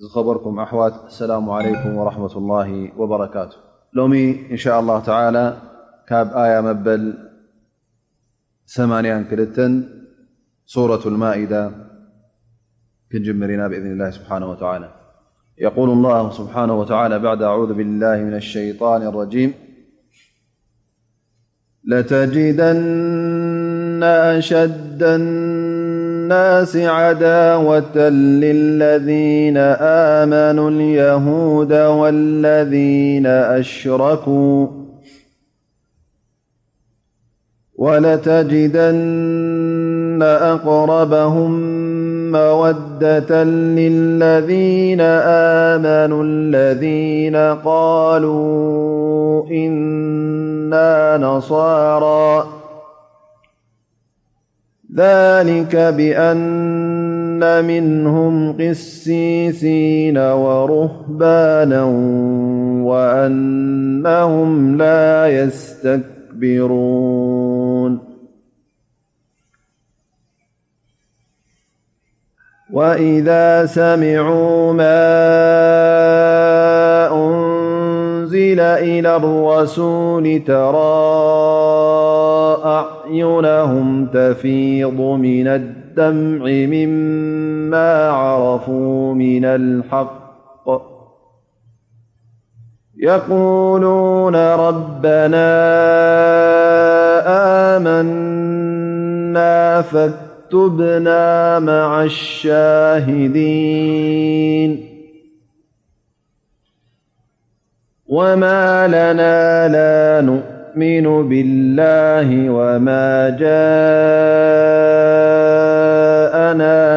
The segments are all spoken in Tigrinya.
ዝኸበርኩም ኣሕዋት፣ ኣሰላሙ ዓለይኩም ወረሕመቱላሂ ወበረካቱ። ሎሚ እንሻ ኣላህ ተዓላ ካብ ኣያ መበል ሰማንያን ክልተን ሱረቱል ማኢዳ ክንጅምር ኢና ብኢዝኒላህ ስብሓነሁ ወተዓላ። የቁሉ ላሁ ስብሓነሁ ወተዓላ ባዕደ ኣዑዙ ቢላሂ ሚነ ሸይጣኒ ረጂም። لتجدن أشد الناس عداوة للذين آمنوا اليهود والذين أشركوا، ولتجدن أقربهم مودة للذين آمنوا الذين قالوا إنا نصارى، ذلك بأن منهم قسيسين ورهبانا وأنهم لا يستكبرون. وإذا سمعوا ما أنزل إلى الرسول ترى أعينهم تفيض من الدمع مما عرفوا من الحق، يقولون ربنا آمنا فاكتبنا مع الشاهدين. وما لنا لا نؤمن بالله وما جاءنا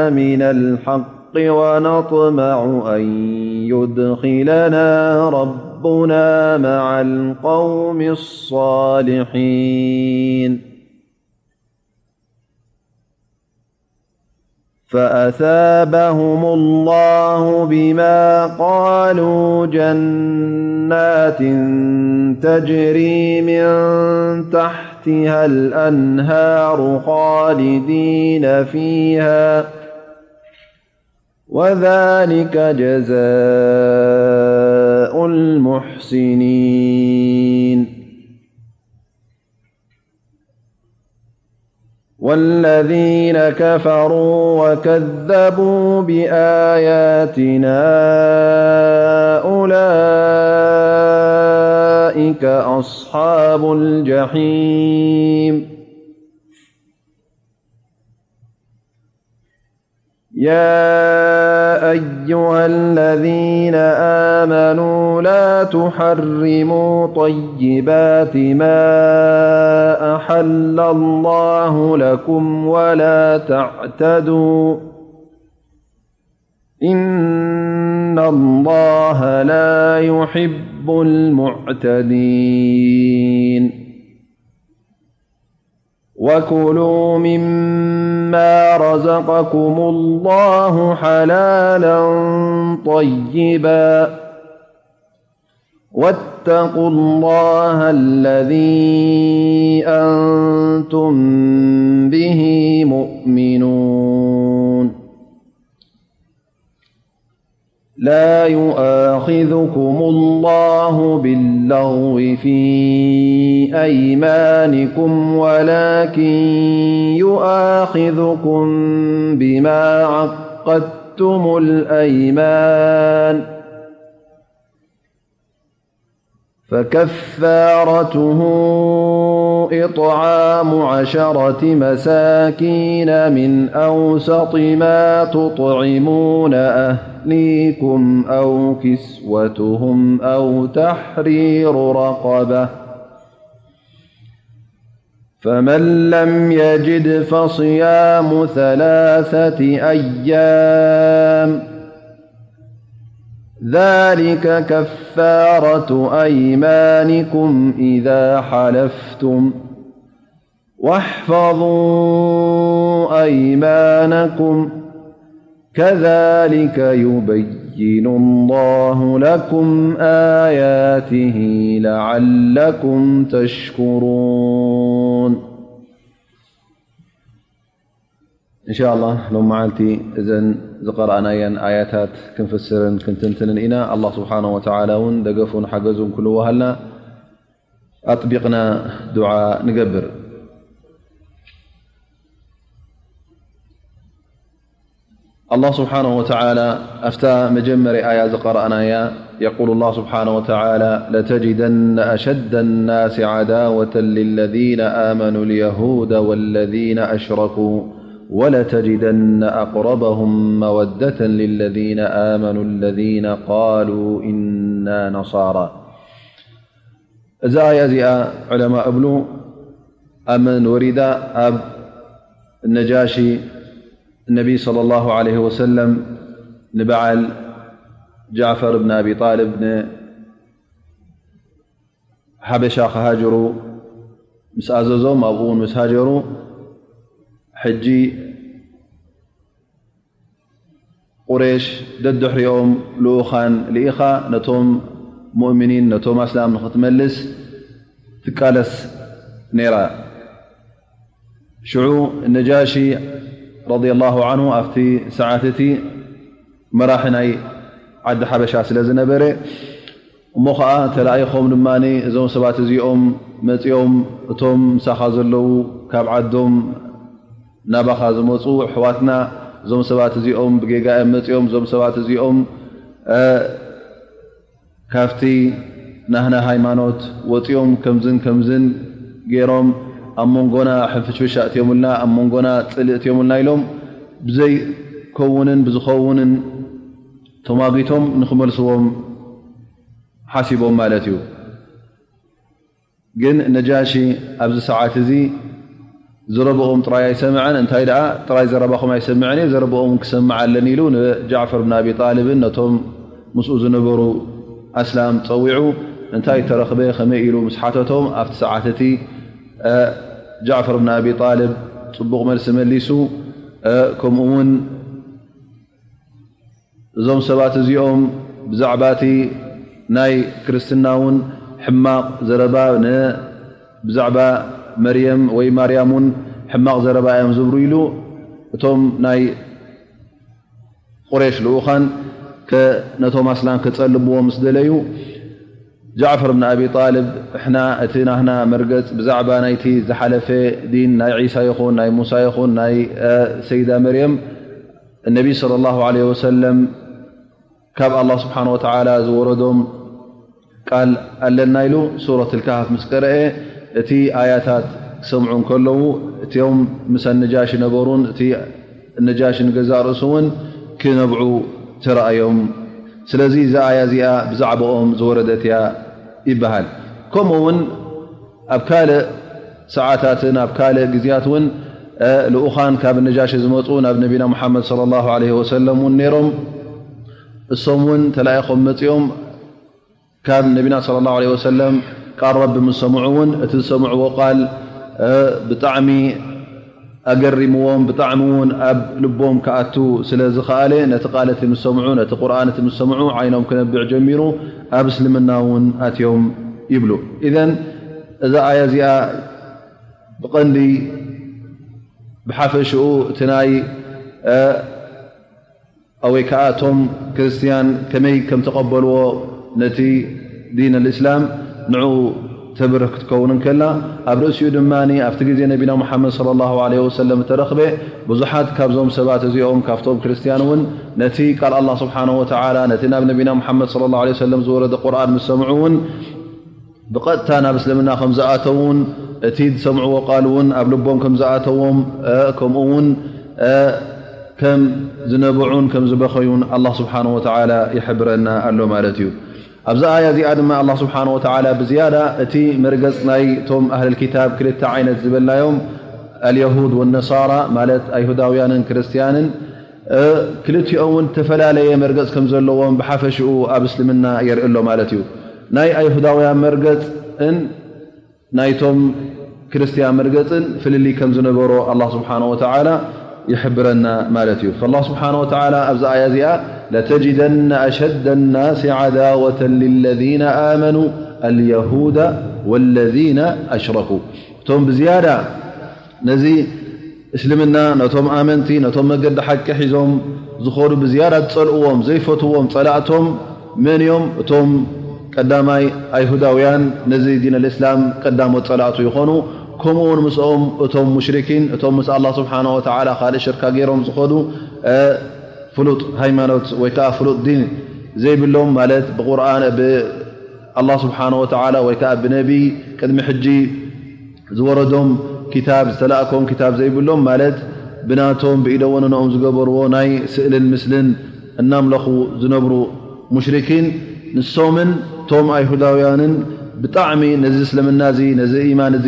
من الحق ونطمع أن يدخلنا ربنا مع القوم الصالحين. فأثابهم الله بما قالوا جنات تجري من تحتها الأنهار خالدين فيها، وذلك جزاء المحسنين. والذين كفروا وكذبوا بآياتنا أولئك أصحاب الجحيم. يا أيها الذين آمنوا لا تحرموا طيبات ما أحل الله لكم ولا تعتدوا، إن الله لا يحب المعتدين. وكلوا مما رزقكم الله حلالا طيبا، واتقوا الله الذي أنتم به مؤمنون. لا يؤاخذكم الله باللغو في أيمانكم ولكن يؤاخذكم بما عقدتم الأيمان، فكفارته إطعام عشرة مساكين من أوسط ما تطعمون أهليكم أو كسوتهم أو تحرير رقبة، فمن لم يجد فصيام ثلاثة أيام، ذلك كفارة أيمانكم إذا حلفتم، واحفظوا أيمانكم، كذلك يبين الله لكم آياته لعلكم تشكرون. إن شاء الله ሎም መዓልቲ እዘን ዝቐረኣናየን ኣያታት ክንፍስርን ክንትንትንን ኢና። ኣላህ ስብሓነሁ ወተዓላ እውን ደገፉን ሓገዙን ክልወሃልና ኣጥቢቕና ዱዓ ንገብር። ኣላህ ስብሓነሁ ወተዓላ ኣብታ መጀመርያ ኣያ ዝቐረኣናያ፣ የቁሉ ኣላህ ስብሓነሁ ወተዓላ፣ ለተጅደነ ኣሸደ ናሲ ዓዳወተ ሊለዚነ ኣመኑ ልየሁደ ወለዚነ ኣሽረኩ ወለተጅደነ ኣቅረበሁም መወደተ ሊለዚነ ኣመኑ ለዚነ ቃሉ ኢና ነሳራ። እዛ ኣያ እዚኣ ዑለማ እብሉ ኣብ መን ወሪዳ? ኣብ ነጃሺ ነቢይ ሰለላሁ ዐለይሂ ወሰለም ንበዓል ጃዕፈር ብን ኣቢ ጣልብ ንሓበሻ ክሃጅሩ ምስ ኣዘዞም ኣብኡ እውን ምስ ሃጀሩ ሕጂ ቁሬሽ ደድሕሪኦም ልኡኻን ልኢኻ ነቶም ሙእሚኒን ነቶም ኣስላም ንኽትመልስ ትቃለስ ነይራ። ሽዑ ነጃሺ ረዲየላሁ ዐንሁ ኣብቲ ሰዓት እቲ መራሒ ናይ ዓዲ ሓበሻ ስለ ዝነበረ እሞ ኸዓ ተላኢኾም ድማ እዞም ሰባት እዚኦም መፂኦም እቶም ምሳኻ ዘለዉ ካብ ዓዶም ናባኻ ዝመፁ ኣሕዋትና እዞም ሰባት እዚኦም ብጌጋ እዮም መፂኦም፣ እዞም ሰባት እዚኦም ካብቲ ናህና ሃይማኖት ወፂኦም ከምዝን ከምዝን ገይሮም ኣብ መንጎና ሕንፍሽፍሽ ኣእትዮምልና፣ ኣብ መንጎና ፅልእ እትዮምልና ኢሎም ብዘይከውንን ብዝኸውንን ተማጊቶም ንክመልስዎም ሓሲቦም ማለት እዩ። ግን ነጃሺ ኣብዚ ሰዓት እዚ ዘረብኦም ጥራይ ኣይሰምዐን። እንታይ ደኣ ጥራይ ዘረባኹም ኣይሰምዐን እየ፣ ዘረብኦም ክሰምዕ ኣለኒ ኢሉ ንጃዕፈር ብን ኣቢ ጣልብን ነቶም ምስኡ ዝነበሩ ኣስላም ጸዊዑ እንታይ ተረኽበ ከመይ ኢሉ ምስ ሓተቶም ኣብቲ ሰዓት እቲ ጃዕፈር ብን ኣቢ ጣልብ ጽቡቕ መልሲ መሊሱ። ከምኡ እውን እዞም ሰባት እዚኦም ብዛዕባ እቲ ናይ ክርስትና እውን ሕማቕ ዘረባ ን ብዛዕባ መርየም ወይ ማርያም እውን ሕማቕ ዘረባ እዮም ዝብሩ ኢሉ እቶም ናይ ቁሬሽ ልኡኻን ነቶም ኣስላም ከጸልምዎ ምስ ደለዩ ጃዕፈር ብን ኣቢ ጣልብ እሕና እቲ ናህና መርገጽ ብዛዕባ ናይቲ ዝሓለፈ ዲን ናይ ዒሳ ይኹን ናይ ሙሳ ይኹን ናይ ሰይዳ መርየም እነቢ ሰለላሁ ዐለይሂ ወሰለም ካብ ኣላህ ስብሓነ ወተዓላ ዝወረዶም ቃል ኣለና ኢሉ ሱረት ልካህፍ ምስ ቀረአ እቲ ኣያታት ክሰምዑ እንከለዉ እቲኦም ምስ ኣነጃሽ ነበሩን እቲ ኣነጃሽ ንገዛእ ርእሱ እውን ክነብዑ ተረኣዮም። ስለዚ እዛ ኣያ እዚኣ ብዛዕባኦም ዝወረደት እያ ይበሃል። ከምኡ እውን ኣብ ካልእ ሰዓታትን ኣብ ካልእ ግዜያት እውን ልኡኻን ካብ ነጃሺ ዝመፁ ናብ ነቢና ሙሓመድ ሰለላሁ ዐለይሂ ወሰለም እውን ነይሮም። እሶም እውን ተላኢኾም መፂኦም ካብ ነቢና ሰለላሁ ዐለይሂ ወሰለም ቃል ረቢ ምስ ሰምዑ እውን እቲ ዝሰምዕዎ ቃል ብጣዕሚ ኣገሪምዎም ብጣዕሚ እውን ኣብ ልቦም ክኣቱ ስለ ዝኸኣለ ነቲ ቃል እቲ ምስ ሰምዑ ነቲ ቁርኣን እቲ ምስ ሰምዑ ዓይኖም ክነብዕ ጀሚሩ ኣብ እስልምና እውን ኣትዮም ይብሉ። ኢዘን እዛ ኣያ እዚኣ ብቐንዲ ብሓፈሽኡ እቲ ናይ ወይ ከዓ እቶም ክርስትያን ከመይ ከም ተቐበልዎ ነቲ ዲን ኣልእስላም ንዑ ተብርህ ክትከውን እንከላ ኣብ ርእሲኡ ድማ ኣብቲ ግዜ ነቢና ሙሓመድ ሰለላሁ ዐለይሂ ወሰለም እተረኽበ ብዙሓት ካብዞም ሰባት እዚኦም ካብቶም ክርስትያን እውን ነቲ ቃል ኣላህ ስብሓነሁ ወተዓላ ነቲ ናብ ነቢና ሙሓመድ ሰለላሁ ዐለይሂ ወሰለም ዝወረደ ቁርኣን ምስ ሰምዑ እውን ብቐጥታ ናብ እስልምና ከም ዝኣተውን እቲ ዝሰምዕዎ ቃል እውን ኣብ ልቦም ከም ዝኣተዎም ከምኡ እውን ከም ዝነበዑን ከም ዝበኸዩን ኣላህ ስብሓነሁ ወተዓላ ይሕብረና ኣሎ ማለት እዩ። ኣብዛ ኣያ እዚኣ ድማ ኣላህ ስብሓነሁ ወተዓላ ብዝያዳ እቲ መርገጽ ናይቶም ኣህለል ኪታብ ክልተ ዓይነት ዝበልናዮም ኣልየሁድ ወነሳራ ማለት ኣይሁዳውያንን ክርስትያንን ክልቲኦም እውን ዝተፈላለየ መርገጽ ከም ዘለዎም ብሓፈሽኡ ኣብ እስልምና የርኢ ኣሎ ማለት እዩ። ናይ ኣይሁዳውያን መርገጽን ናይቶም ክርስትያን መርገጽን ፍልልይ ከም ዝነበሮ ኣላህ ስብሓነሁ ወተዓላ ይሕብረና ማለት እዩ። ኣላህ ስብሓነሁ ወተዓላ ኣብዚ ኣያ እዚኣ ለተጅደነ ኣሸደ ናሲ ዓዳወተን ሊለዚነ ኣመኑ ኣልየሁደ ወለዚነ ኣሽረኩ። እቶም ብዝያዳ ነዚ እስልምና ነቶም ኣመንቲ፣ ነቶም መገዲ ሓቂ ሒዞም ዝኾዱ ብዝያዳ ዝጸልእዎም፣ ዘይፈትዎም ጸላእቶም መን እዮም? እቶም ቀዳማይ ኣይሁዳውያን ነዚ ዲን ኣልእስላም ቀዳሞት ጸላእቱ ይኾኑ። ከምኡ እውን ምስኦም እቶም ሙሽሪኪን፣ እቶም ምስ ኣላህ ስብሓነ ወተዓላ ካልእ ሽርካ ገይሮም ዝኾዱ፣ እ፣ ፍሉጥ ሃይማኖት ወይ ከዓ ፍሉጥ ዲን ዘይብሎም፣ ማለት ብቁርኣን፣ ብኣላህ ስብሓነ ወተዓላ ወይ ከዓ ብነቢይ ቅድሚ ሕጂ ዝወረዶም ኪታብ፣ ዝተላእኮም ኪታብ ዘይብሎም፣ ማለት ብናቶም ብኢደ ወነነኦም ዝገበርዎ ናይ ስእልን ምስልን እናምለኹ ዝነብሩ ሙሽሪኪን፣ ንሶምን ቶም ኣይሁዳውያንን ብጣዕሚ ነዚ እስልምና እዚ፣ ነዚ ኢማን እዚ፣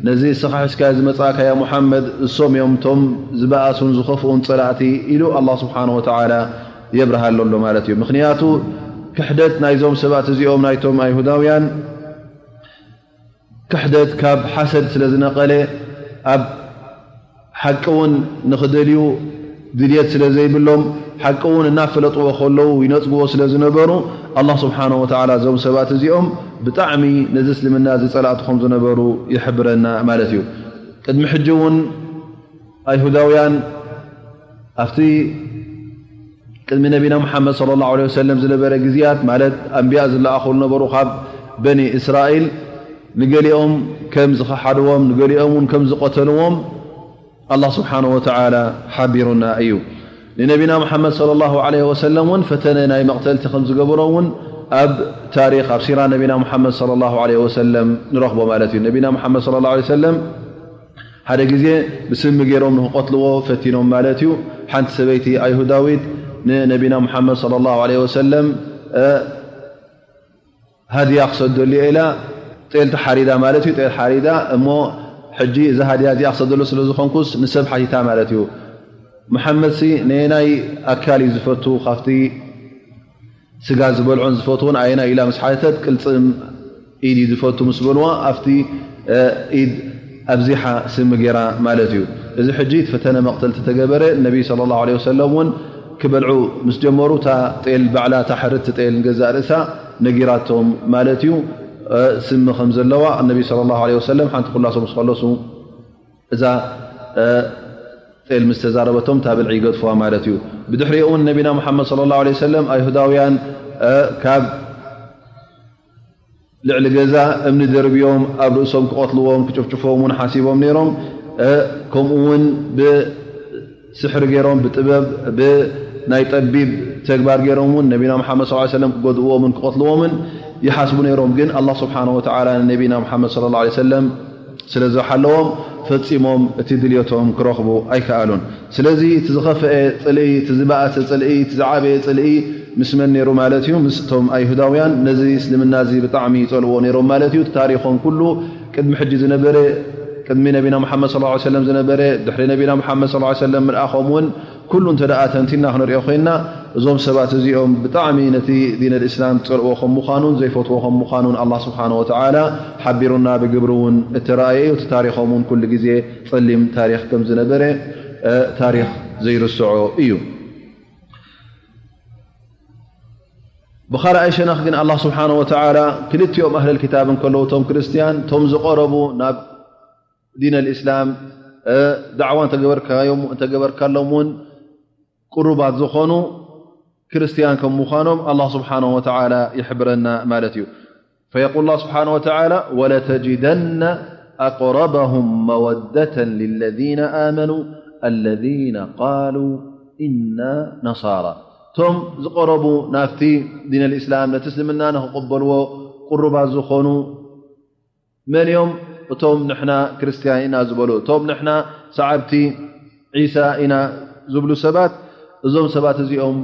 ነዚ እስኻ ሒዝካዮ ዝመጻእካ ያ ሙሓመድ፣ እሶም እዮም ቶም ዝበኣሱን ዝኸፍኡን ጸላእቲ ኢሉ ኣላህ ስብሓነ ወተዓላ የብርሃሎ ኣሎ ማለት እዩ። ምኽንያቱ ክሕደት ናይዞም ሰባት እዚኦም ናይቶም ኣይሁዳውያን ክሕደት ካብ ሓሰድ ስለ ዝነቐለ፣ ኣብ ሓቂ እውን ንኽደልዩ ድልየት ስለ ዘይብሎም፣ ሓቂ እውን እናፈለጥዎ ከለዉ ይነጽግዎ ስለ ዝነበሩ፣ ኣላህ ስብሓነ ወተዓላ እዞም ሰባት እዚኦም ብጣዕሚ ነዚ እስልምና እዚ ጸላእቲ ከም ዝነበሩ ይሕብረና ማለት እዩ። ቅድሚ ሕጂ እውን ኣይሁዳውያን ኣብቲ ቅድሚ ነቢና ሙሓመድ ሰለላሁ ዐለይሂ ወሰለም ዝነበረ ግዜያት፣ ማለት ኣንብያ ዝለኣኹ ዝነበሩ ካብ በኒ እስራኤል፣ ንገሊኦም ከም ዝኸሓድዎም፣ ንገሊኦም እውን ከም ዝቐተልዎም ኣላህ ስብሓነ ወተዓላ ሓቢሩና እዩ። ንነቢና ሙሓመድ ሰለላሁ ዐለይሂ ወሰለም እውን ፈተነ ናይ መቕተልቲ ከም ዝገበሮ እውን ኣብ ታሪኽ፣ ኣብ ሲራ ነቢና ሙሓመድ ሰለላሁ ዐለይሂ ወሰለም ንረኽቦ ማለት እዩ። ነቢና ሙሓመድ ሰለላሁ ዐለይሂ ወሰለም ሓደ ግዜ ብስሚ ገይሮም ንክቐትልዎ ፈቲኖም ማለት እዩ። ሓንቲ ሰበይቲ ኣይሁዳዊት ንነቢና ሙሓመድ ሰለላሁ ዐለይሂ ወሰለም፣ እ፣ ሃድያ ክሰደሉ እየ ኢላ ጤል ተሓሪዳ ማለት እዩ። ጤል ሓሪዳ እሞ ሕጂ እዛ ሃድያ እዚኣ ክሰደሉ ስለ ዝኾንኩስ ንሰብ ሓቲታ ማለት እዩ። መሓመድሲ ነየናይ ኣካል እዩ ዝፈቱ ካብቲ ስጋ ዝበልዖን ዝፈትዎን ኣየናይ ኢላ ምስ ሓተተት፣ ቅልጽም ኢድ እዩ ዝፈቱ ምስ በልዋ፣ ኣብቲ፣ እ፣ ኢድ ኣብዚሓ ስሚ ገይራ ማለት እዩ። እዚ ሕጂ እቲ ፈተነ መቕተልቲ ተገበረ። ነቢ ሰለላሁ ዐለይሂ ወሰለም እውን ክበልዑ ምስ ጀመሩ፣ እታ ጤል ባዕላ፣ እታ ሕርቲ ጤል ንገዛእ ርእሳ ነጊራቶም ማለት እዩ፣ እ፣ ስሚ ከም ዘለዋ። ነቢ ሰለላሁ ዐለይሂ ወሰለም ሓንቲ ኩላሶም ምስ ከለሱ፣ እዛ፣ እ፣ ጤል ምስ ተዛረበቶም፣ እታ ብልዒ ይገድፍዋ ማለት እዩ። ብድሕሪኡ እውን ነቢና ሙሓመድ ሰለላሁ ዐለይሂ ወሰለም፣ ኣይሁዳውያን፣ እ፣ ካብ ልዕሊ ገዛ እምኒ ደርብዮም ኣብ ርእሶም ክቐትልዎም፣ ክጭፍጭፍዎም እውን ሓሲቦም ነይሮም። እ፣ ከምኡ እውን ብስሕሪ ገይሮም፣ ብጥበብ፣ ብናይ ጠቢብ ተግባር ገይሮም እውን ነቢና ሙሓመድ ሰለላሁ ዐለይሂ ወሰለም ክጎድእዎምን ክቐትልዎምን ይሓስቡ ነይሮም። ግን ኣላህ ስብሓነሁ ወተዓላ ንነቢና ሙሓመድ ሰለላሁ ዐለይሂ ወሰለም ስለ ዝሓለዎም፣ ፈጺሞም እቲ ድልየቶም ክረኽቡ ኣይከኣሉን። ስለዚ እቲ ዝኸፍአ ጽልኢ፣ እቲ ዝበኣሰ ጽልኢ፣ እቲ ዝዓበየ ጽልኢ ምስ መን ነይሩ ማለት እዩ? ምስ እቶም ኣይሁዳውያን። ነዚ እስልምና እዚ ብጣዕሚ ይጸልእዎ ነይሮም ማለት እዩ። እቲ ታሪኾም ኩሉ ቅድሚ ሕጂ ዝነበረ፣ ቅድሚ ነቢና ሙሓመድ ሰለላሁ ዐለይሂ ወሰለም ዝነበረ፣ ድሕሪ ነቢና ሙሓመድ ሰለላሁ ዐለይሂ ወሰለም ምልኣኾም እውን ኩሉ እንተ ደኣ ተንቲና ክንሪኦ ኮይንና፣ እዞም ሰባት እዚኦም ብጣዕሚ ነቲ ዲን ኣልእስላም ዝጸልእዎ ከም ምዃኑን ዘይፈትዎ ከም ምዃኑን ኣላህ ስብሓነሁ ወተዓላ ሓቢሩና፣ ብግብሪ እውን እተረኣየ እዩ። እቲ ታሪኾም እውን ኩሉ ግዜ ጸሊም ታሪኽ ከም ዝነበረ፣ እ፣ ታሪኽ ዘይርስዖ እዩ። ብኻልኣይ ሸነኽ ግን ኣላህ ስብሓነሁ ወተዓላ ክልቲኦም ኣህለል ኪታብ እንከለዉ፣ እቶም ክርስትያን፣ እቶም ዝቐረቡ ናብ ዲን ኣልእስላም፣ እ፣ ዳዕዋ እንተገበርካዮም፣ እንተገበርካሎም እውን ቅሩባት ዝኾኑ ክርስትያን ከም ምዃኖም ኣላህ ስብሓነሁ ወተዓላ ይሕብረና ማለት እዩ። فيقول الله سبحانه وتعالى: ولتجدن أقربهم مودة للذين آمنوا الذين قالوا إنا نصارى. እቶም ዝቐረቡ ናብቲ ዲን ኣልእስላም፣ ነቲ እስልምና ንኽቕበልዎ ቅሩባት ዝኾኑ መን እዮም? እቶም ንሕና ክርስትያን ኢና ዝበሉ፣ እቶም ንሕና ሰዓብቲ ዒሳ ኢና ዝብሉ ሰባት፣ እዞም ሰባት እዚኦም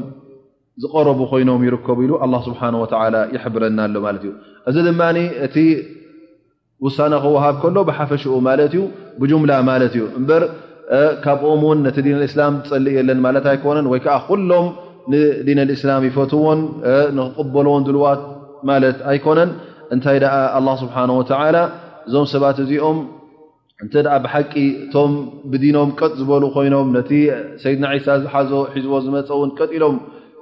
ዝቐረቡ ኮይኖም ይርከቡ ኢሉ ኣላህ ስብሓነሁ ወተዓላ ይሕብረና ኣሎ ማለት እዩ። እዚ ድማ እቲ ውሳነ ክወሃብ ከሎ ብሓፈሽኡ ማለት እዩ፣ ብጁምላ ማለት እዩ። እምበር፣ እ፣ ካብኦም እውን ነቲ ዲን ኣልእስላም ዝጸልእ የለን ማለት ኣይኮነን፣ ወይ ከዓ ኩሎም ንዲን ኣልእስላም ይፈትዎን፣ እ፣ ንክቕበልዎን ድልዋት ማለት ኣይኮነን። እንታይ ደኣ ኣላህ ስብሓነሁ ወተዓላ እዞም ሰባት እዚኦም እንተ ደኣ ብሓቂ እቶም ብዲኖም ቀጥ ዝበሉ ኮይኖም፣ ነቲ ሰይድና ዒሳ ዝሓዞ፣ ሒዝዎ ዝመጸ እውን ቀጥ ኢሎም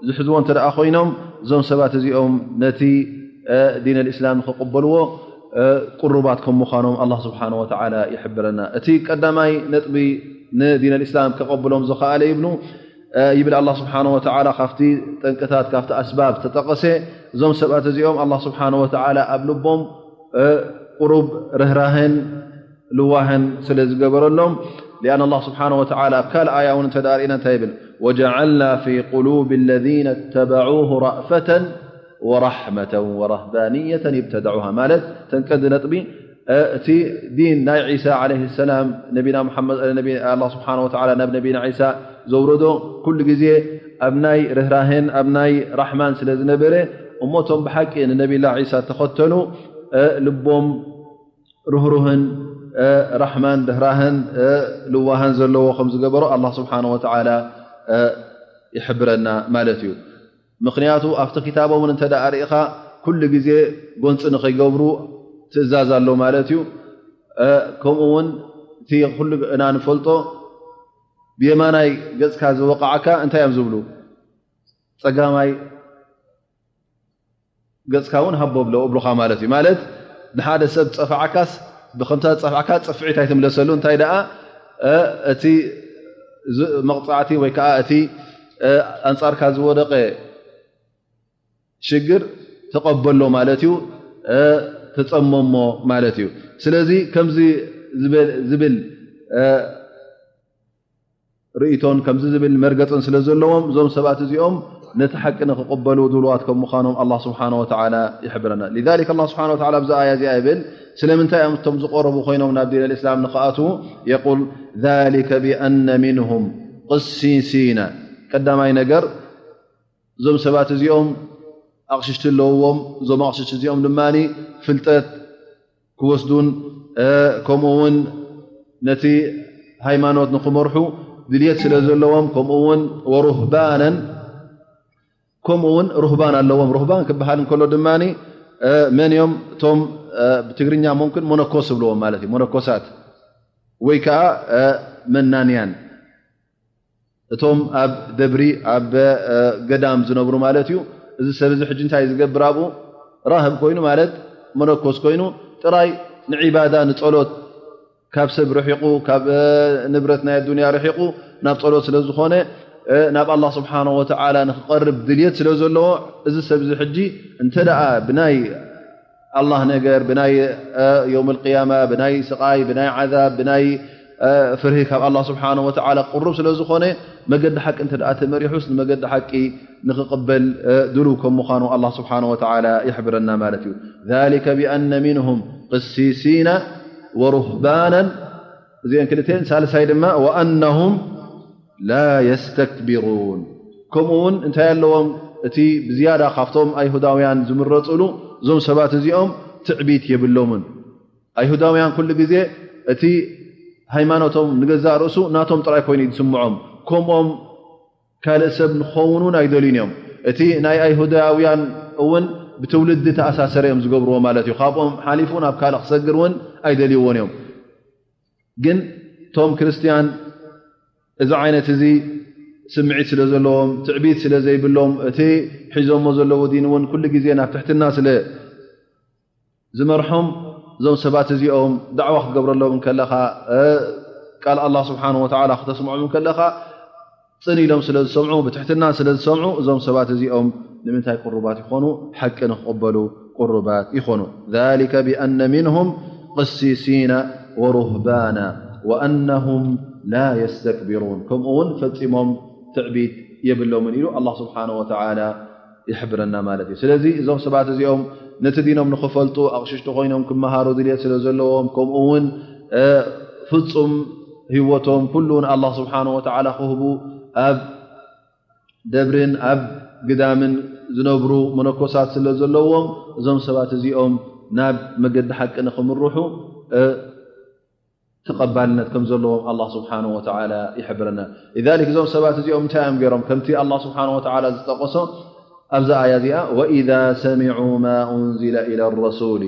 ዝሕዝዎ እንተ ደኣ ኮይኖም፣ እዞም ሰባት እዚኦም ነቲ፣ እ፣ ዲን ኣልእስላም ንኽቕበልዎ ቁሩባት ከም ምዃኖም ኣላህ ስብሓነ ወተዓላ ይሕብረና። እቲ ቀዳማይ ነጥቢ ንዲን ኣልእስላም ከቐብሎም ዝኸኣለ ይብሉ፣ ይብል ኣላህ ስብሓነ ወተዓላ፣ ካብቲ ጠንቅታት፣ ካብቲ ኣስባብ ተጠቐሰ፣ እዞም ሰባት እዚኦም ኣላህ ስብሓነ ወተዓላ ኣብ ልቦም ቁሩብ ርህራህን ልዋህን ስለ ዝገበረሎም፣ ሊኣን ኣላህ ስብሓነ ወተዓላ ኣብ ካልእ ኣያ እውን እንተ ደኣ ርኢና እንታይ ይብል? ወጀዓልና ፊ ቁሉብ ለዚነ ተበዑሁ ረእፈተን ወራሕመተን ወረህባንየተን ይብተደዑሃ፣ ማለት እተን ቀንዲ ነጥቢ እቲ ዲን ናይ ዒሳ ዓለይሂ ሰላም፣ ነቢና ሙሓመድ፣ ነቢ ኣላህ ስብሓነ ወተዓላ ናብ ነቢና ዒሳ ዘውረዶ ኩሉ ግዜ ኣብ ናይ ርህራሄን ኣብ ናይ ራሕማን ስለ ዝነበረ፣ እሞ እቶም ብሓቂ ንነቢላ ዒሳ ተኸተሉ ልቦም ርህሩህን ራሕማን ርህራህን ልዋህን ዘለዎ ከም ዝገበሮ ኣላህ ስብሓነ ወተዓላ ይሕብረና ማለት እዩ። ምኽንያቱ ኣብቲ ክታቦም እውን እንተ ደኣ ርኢኻ ኩሉ ግዜ ጎንፂ ንኸይገብሩ ትእዛዝ ኣሎ ማለት እዩ። ከምኡ እውን እቲ ኩሉ እና ንፈልጦ ብየማናይ ገፅካ ዝወቃዓካ እንታይ እዮም ዝብሉ? ፀጋማይ ገፅካ እውን ሃቦ ብለው እብሉኻ ማለት እዩ። ማለት ንሓደ ሰብ ፀፍዓካስ ብከምታ ዝፀፍዓካ ፅፍዒት ኣይትምለሰሉ። እንታይ ደኣ እቲ መቕፃዕቲ ወይ ከዓ እቲ ኣንፃርካ ዝወደቀ ሽግር ተቐበሎ ማለት እዩ፣ ተፀመሞ ማለት እዩ። ስለዚ ከምዚ ዝብል ርእይቶን ከምዚ ዝብል መርገፅን ስለ ዘለዎም እዞም ሰባት እዚኦም ነቲ ሓቂ ንክቕበሉ ድሉዋት ከም ምዃኖም ኣላህ ስብሓነ ወተዓላ ይሕብረና። ሊዛሊክ ኣላህ ስብሓነ ወተዓላ ኣብዚ ኣያ እዚኣ ይብል፣ ስለምንታይ እዮም እቶም ዝቆረቡ ኮይኖም ናብ ዲን ኣልእስላም ንክኣትዉ? የቁል ዛሊከ ቢኣነ ሚንሁም ቅሲሲነ። ቀዳማይ ነገር እዞም ሰባት እዚኦም ኣቕሽሽቲ ኣለውዎም። እዞም ኣቕሽሽቲ እዚኦም ድማ ፍልጠት ክወስዱን ከምኡ እውን ነቲ ሃይማኖት ንክመርሑ ድልየት ስለ ዘለዎም፣ ከምኡ እውን ወሩህባነን ከምኡ እውን ሩህባን ኣለዎም። ሩህባን ክበሃል እንከሎ ድማ መን እዮም? እቶም ብትግርኛ ሙምክን መነኮስ ዝብልዎም ማለት እዩ፣ መነኮሳት ወይ ከዓ መናንያን፣ እቶም ኣብ ደብሪ ኣብ ገዳም ዝነብሩ ማለት እዩ። እዚ ሰብ እዚ ሕጂ እንታይ ዝገብር? ኣብኡ ራህብ ኮይኑ ማለት መነኮስ ኮይኑ ጥራይ ንዒባዳ ንጸሎት ካብ ሰብ ርሒቑ ካብ ንብረት ናይ ኣዱንያ ርሒቑ ናብ ጸሎት ስለ ዝኾነ ናብ ኣላህ ስብሓነ ወተዓላ ንክቐርብ ድልየት ስለ ዘለዎ እዚ ሰብ እዚ ሕጂ እንተ ደኣ ብናይ ኣላህ ነገር ብናይ የውም ልቅያማ ብናይ ስቓይ ብናይ ዓዛብ ብናይ ፍርሂ ካብ ኣላህ ስብሓነ ወተዓላ ቅሩብ ስለ ዝኾነ መገዲ ሓቂ እንተ ደኣ ተመሪሑስ ንመገዲ ሓቂ ንክቕበል ድሉው ከም ምዃኑ ኣላህ ስብሓነ ወተዓላ ይሕብረና ማለት እዩ። ذلك بأن منهم قسيسين ورهبانا እዚአን ክልተን ሳልሳይ ድማ وأنهم لا يستكبرون ከምኡ እውን እንታይ ኣለዎም እቲ ብዝያዳ ካብቶም ኣይሁዳውያን ዝምረፅሉ እዞም ሰባት እዚኦም ትዕቢት የብሎምን። ኣይሁዳውያን ኩሉ ግዜ እቲ ሃይማኖቶም ንገዛእ ርእሱ ናቶም ጥራይ ኮይኑ እዩ ዝስምዖም። ከምኦም ካልእ ሰብ ንክኸውን እውን ኣይደልዩን እዮም። እቲ ናይ ኣይሁዳውያን እውን ብትውልዲ ተኣሳሰረ እዮም ዝገብርዎ ማለት እዩ። ካብኦም ሓሊፉ ናብ ካልእ ክሰግር እውን ኣይደልይዎን እዮም። ግን እቶም ክርስትያን እዚ ዓይነት እዚ ስምዒት ስለ ዘለዎም ትዕቢት ስለ ዘይብሎም እቲ ሒዞሞ ዘለዎ ዲን እውን ኩሉ ግዜ ናብ ትሕትና ስለ ዝመርሖም እዞም ሰባት እዚኦም ዳዕዋ ክገብረሎም እንከለኻ ቃል ኣላህ ስብሓን ወተዓላ ክተስምዖም እንከለኻ ፅን ኢሎም ስለ ዝሰምዑ ብትሕትና ስለ ዝሰምዑ እዞም ሰባት እዚኦም ንምንታይ ቅሩባት ይኾኑ? ሓቂ ንክቕበሉ ቅሩባት ይኾኑ። ذلك بأن منهم قسيسين ورهبانا وأنهم لا يستكبرون ከምኡ እውን ፈፂሞም ትዕቢት የብሎምን ኢሉ ኣላህ ስብሓን ወተዓላ ይሕብረና ማለት እዩ። ስለዚ እዞም ሰባት እዚኦም ነቲ ዲኖም ንክፈልጡ ኣቕሽሽቲ ኮይኖም ክመሃሩ ድልየት ስለ ዘለዎም ከምኡ እውን ፍፁም ህይወቶም ኩሉ ንኣላህ ስብሓን ወተዓላ ክህቡ ኣብ ደብርን ኣብ ግዳምን ዝነብሩ መነኮሳት ስለ ዘለዎም እዞም ሰባት እዚኦም ናብ መገዲ ሓቂ ንክምርሑ ተቐባልነት ከም ዘለዎም ኣላህ ስብሓን ወተዓላ ይሕብረና። ሊዛሊክ እዞም ሰባት እዚኦም እንታይ እዮም ገይሮም? ከምቲ ኣላህ ስብሓን ወተዓላ ዝጠቀሶ ኣብዛ ኣያ እዚኣ وإذا سمعوا ما أنزل إلى الرسول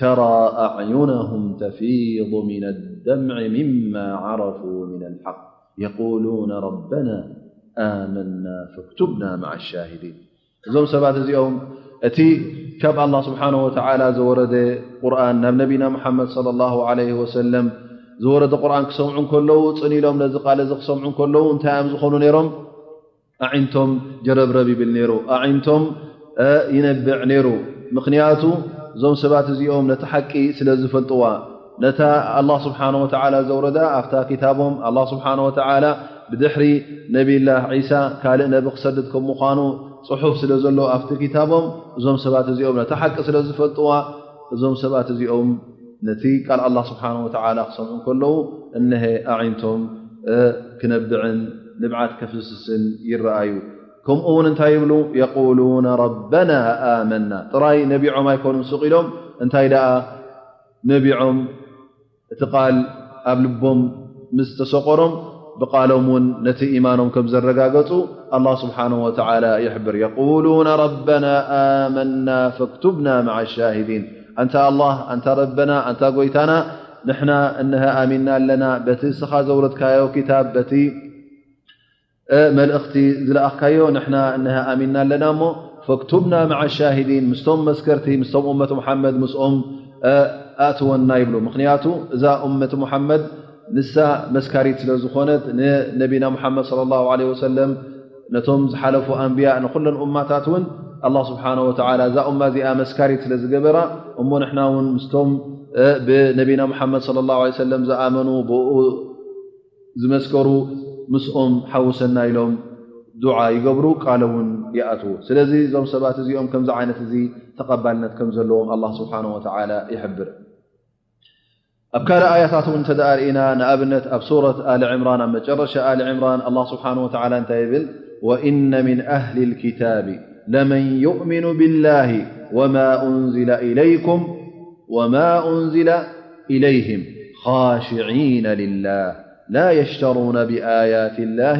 ترى أعينهم تفيض من الدمع مما عرفوا من الحق يقولون ربنا آمنا فاكتبنا مع الشاهدين እዞም ሰባት እዚኦም እቲ ካብ ኣላህ ስብሓነ ወተዓላ ዝወረደ ቁርኣን ናብ ነቢና ሙሓመድ ሰለላሁ ዐለይሂ ወሰለም ዝወረደ ቁርኣን ክሰምዑ እንከለዉ፣ ጽን ኢሎም ነዚ ቃል እዚ ክሰምዑ እንከለዉ እንታይ እዮም ዝኾኑ ነይሮም? ኣዒንቶም ጀረብረብ ይብል ነይሩ፣ ኣዒንቶም ይነብዕ ነይሩ። ምኽንያቱ እዞም ሰባት እዚኦም ነቲ ሓቂ ስለ ዝፈልጥዋ፣ ነታ ኣላህ ስብሓነ ወተዓላ ዘውረዳ ኣብታ ኪታቦም፣ ኣላህ ስብሓነ ወተዓላ ብድሕሪ ነቢላህ ዒሳ ካልእ ነቢ ክሰድድ ከም ምዃኑ ጽሑፍ ስለ ዘሎ ኣብቲ ኪታቦም፣ እዞም ሰባት እዚኦም ነታ ሓቂ ስለ ዝፈልጥዋ፣ እዞም ሰባት እዚኦም ነቲ ቃል ኣላህ ስብሓነ ወተዓላ ክሰምዑ እንከለዉ፣ እነሀ ኣዒንቶም ክነብዕን ንብዓት ከፍስስን ይረኣዩ። ከምኡ እውን እንታይ ይብሉ? የቁሉነ ረበና ኣመና። ጥራይ ነቢዖም ኣይኮኑን ስቕ ኢሎም፣ እንታይ ደኣ ነቢዖም እቲ ቃል ኣብ ልቦም ምስ ተሰቆሮም፣ ብቃሎም እውን ነቲ ኢማኖም ከም ዘረጋገጹ ኣላህ ስብሓነሁ ወተዓላ ይሕብር። የቁሉነ ረበና ኣመና ፈክቱብና መዓ ሻሂዲን። ኣንታ ኣላህ፣ ኣንታ ረበና፣ ኣንታ ጎይታና፣ ንሕና እንሀ ኣሚንና ኣለና፣ በቲ እስኻ ዘውረድካዮ ኪታብ፣ በቲ መልእኽቲ ዝለኣኽካዮ ንሕና እንሀ ኣሚንና ኣለና እሞ፣ ፈክቱብና መዓ ሻሂዲን፣ ምስቶም መስከርቲ፣ ምስቶም እመት ሙሓመድ፣ ምስኦም ኣእትወና ይብሉ። ምኽንያቱ እዛ እመት ሙሓመድ ንሳ መስካሪት ስለ ዝኾነት፣ ንነቢና ሙሓመድ ሰለላሁ ዐለይሂ ወሰለም፣ ነቶም ዝሓለፉ ኣንብያ፣ ንኹለን ኡማታት እውን ኣላህ ስብሓነሁ ወተዓላ እዛ ኡማ እዚኣ መስካሪት ስለ ዝገበራ፣ እሞ ንሕና እውን ምስቶም ብነቢና ሙሓመድ ሰለላሁ ዐለይሂ ወሰለም ዝኣመኑ፣ ብኡ ዝመስከሩ ምስኦም ሓውሰና ኢሎም ዱዓ ይገብሩ፣ ቃል እውን ይኣትዉ። ስለዚ እዞም ሰባት እዚኦም ከምዚ ዓይነት እዚ ተቐባልነት ከም ዘለዎም ኣላህ ስብሓነሁ ወተዓላ ይሕብር። ኣብ ካልእ ኣያታት እውን እንተ ደኣ ርኢና፣ ንኣብነት ኣብ ሱረት ኣሊ ዕምራን፣ ኣብ መጨረሻ ኣሊ ዕምራን ኣላህ ስብሓነሁ ወተዓላ እንታይ ይብል? ወኢነ ሚን ኣህሊ ልኪታቢ ለመን ዩእሚኑ ቢላሂ ወማ ኡንዚለ ኢለይኩም ወማ ኡንዚለ ኢለይህም ኻሽዒነ ሊላህ ላ የሽተሩነ ቢኣያት ላህ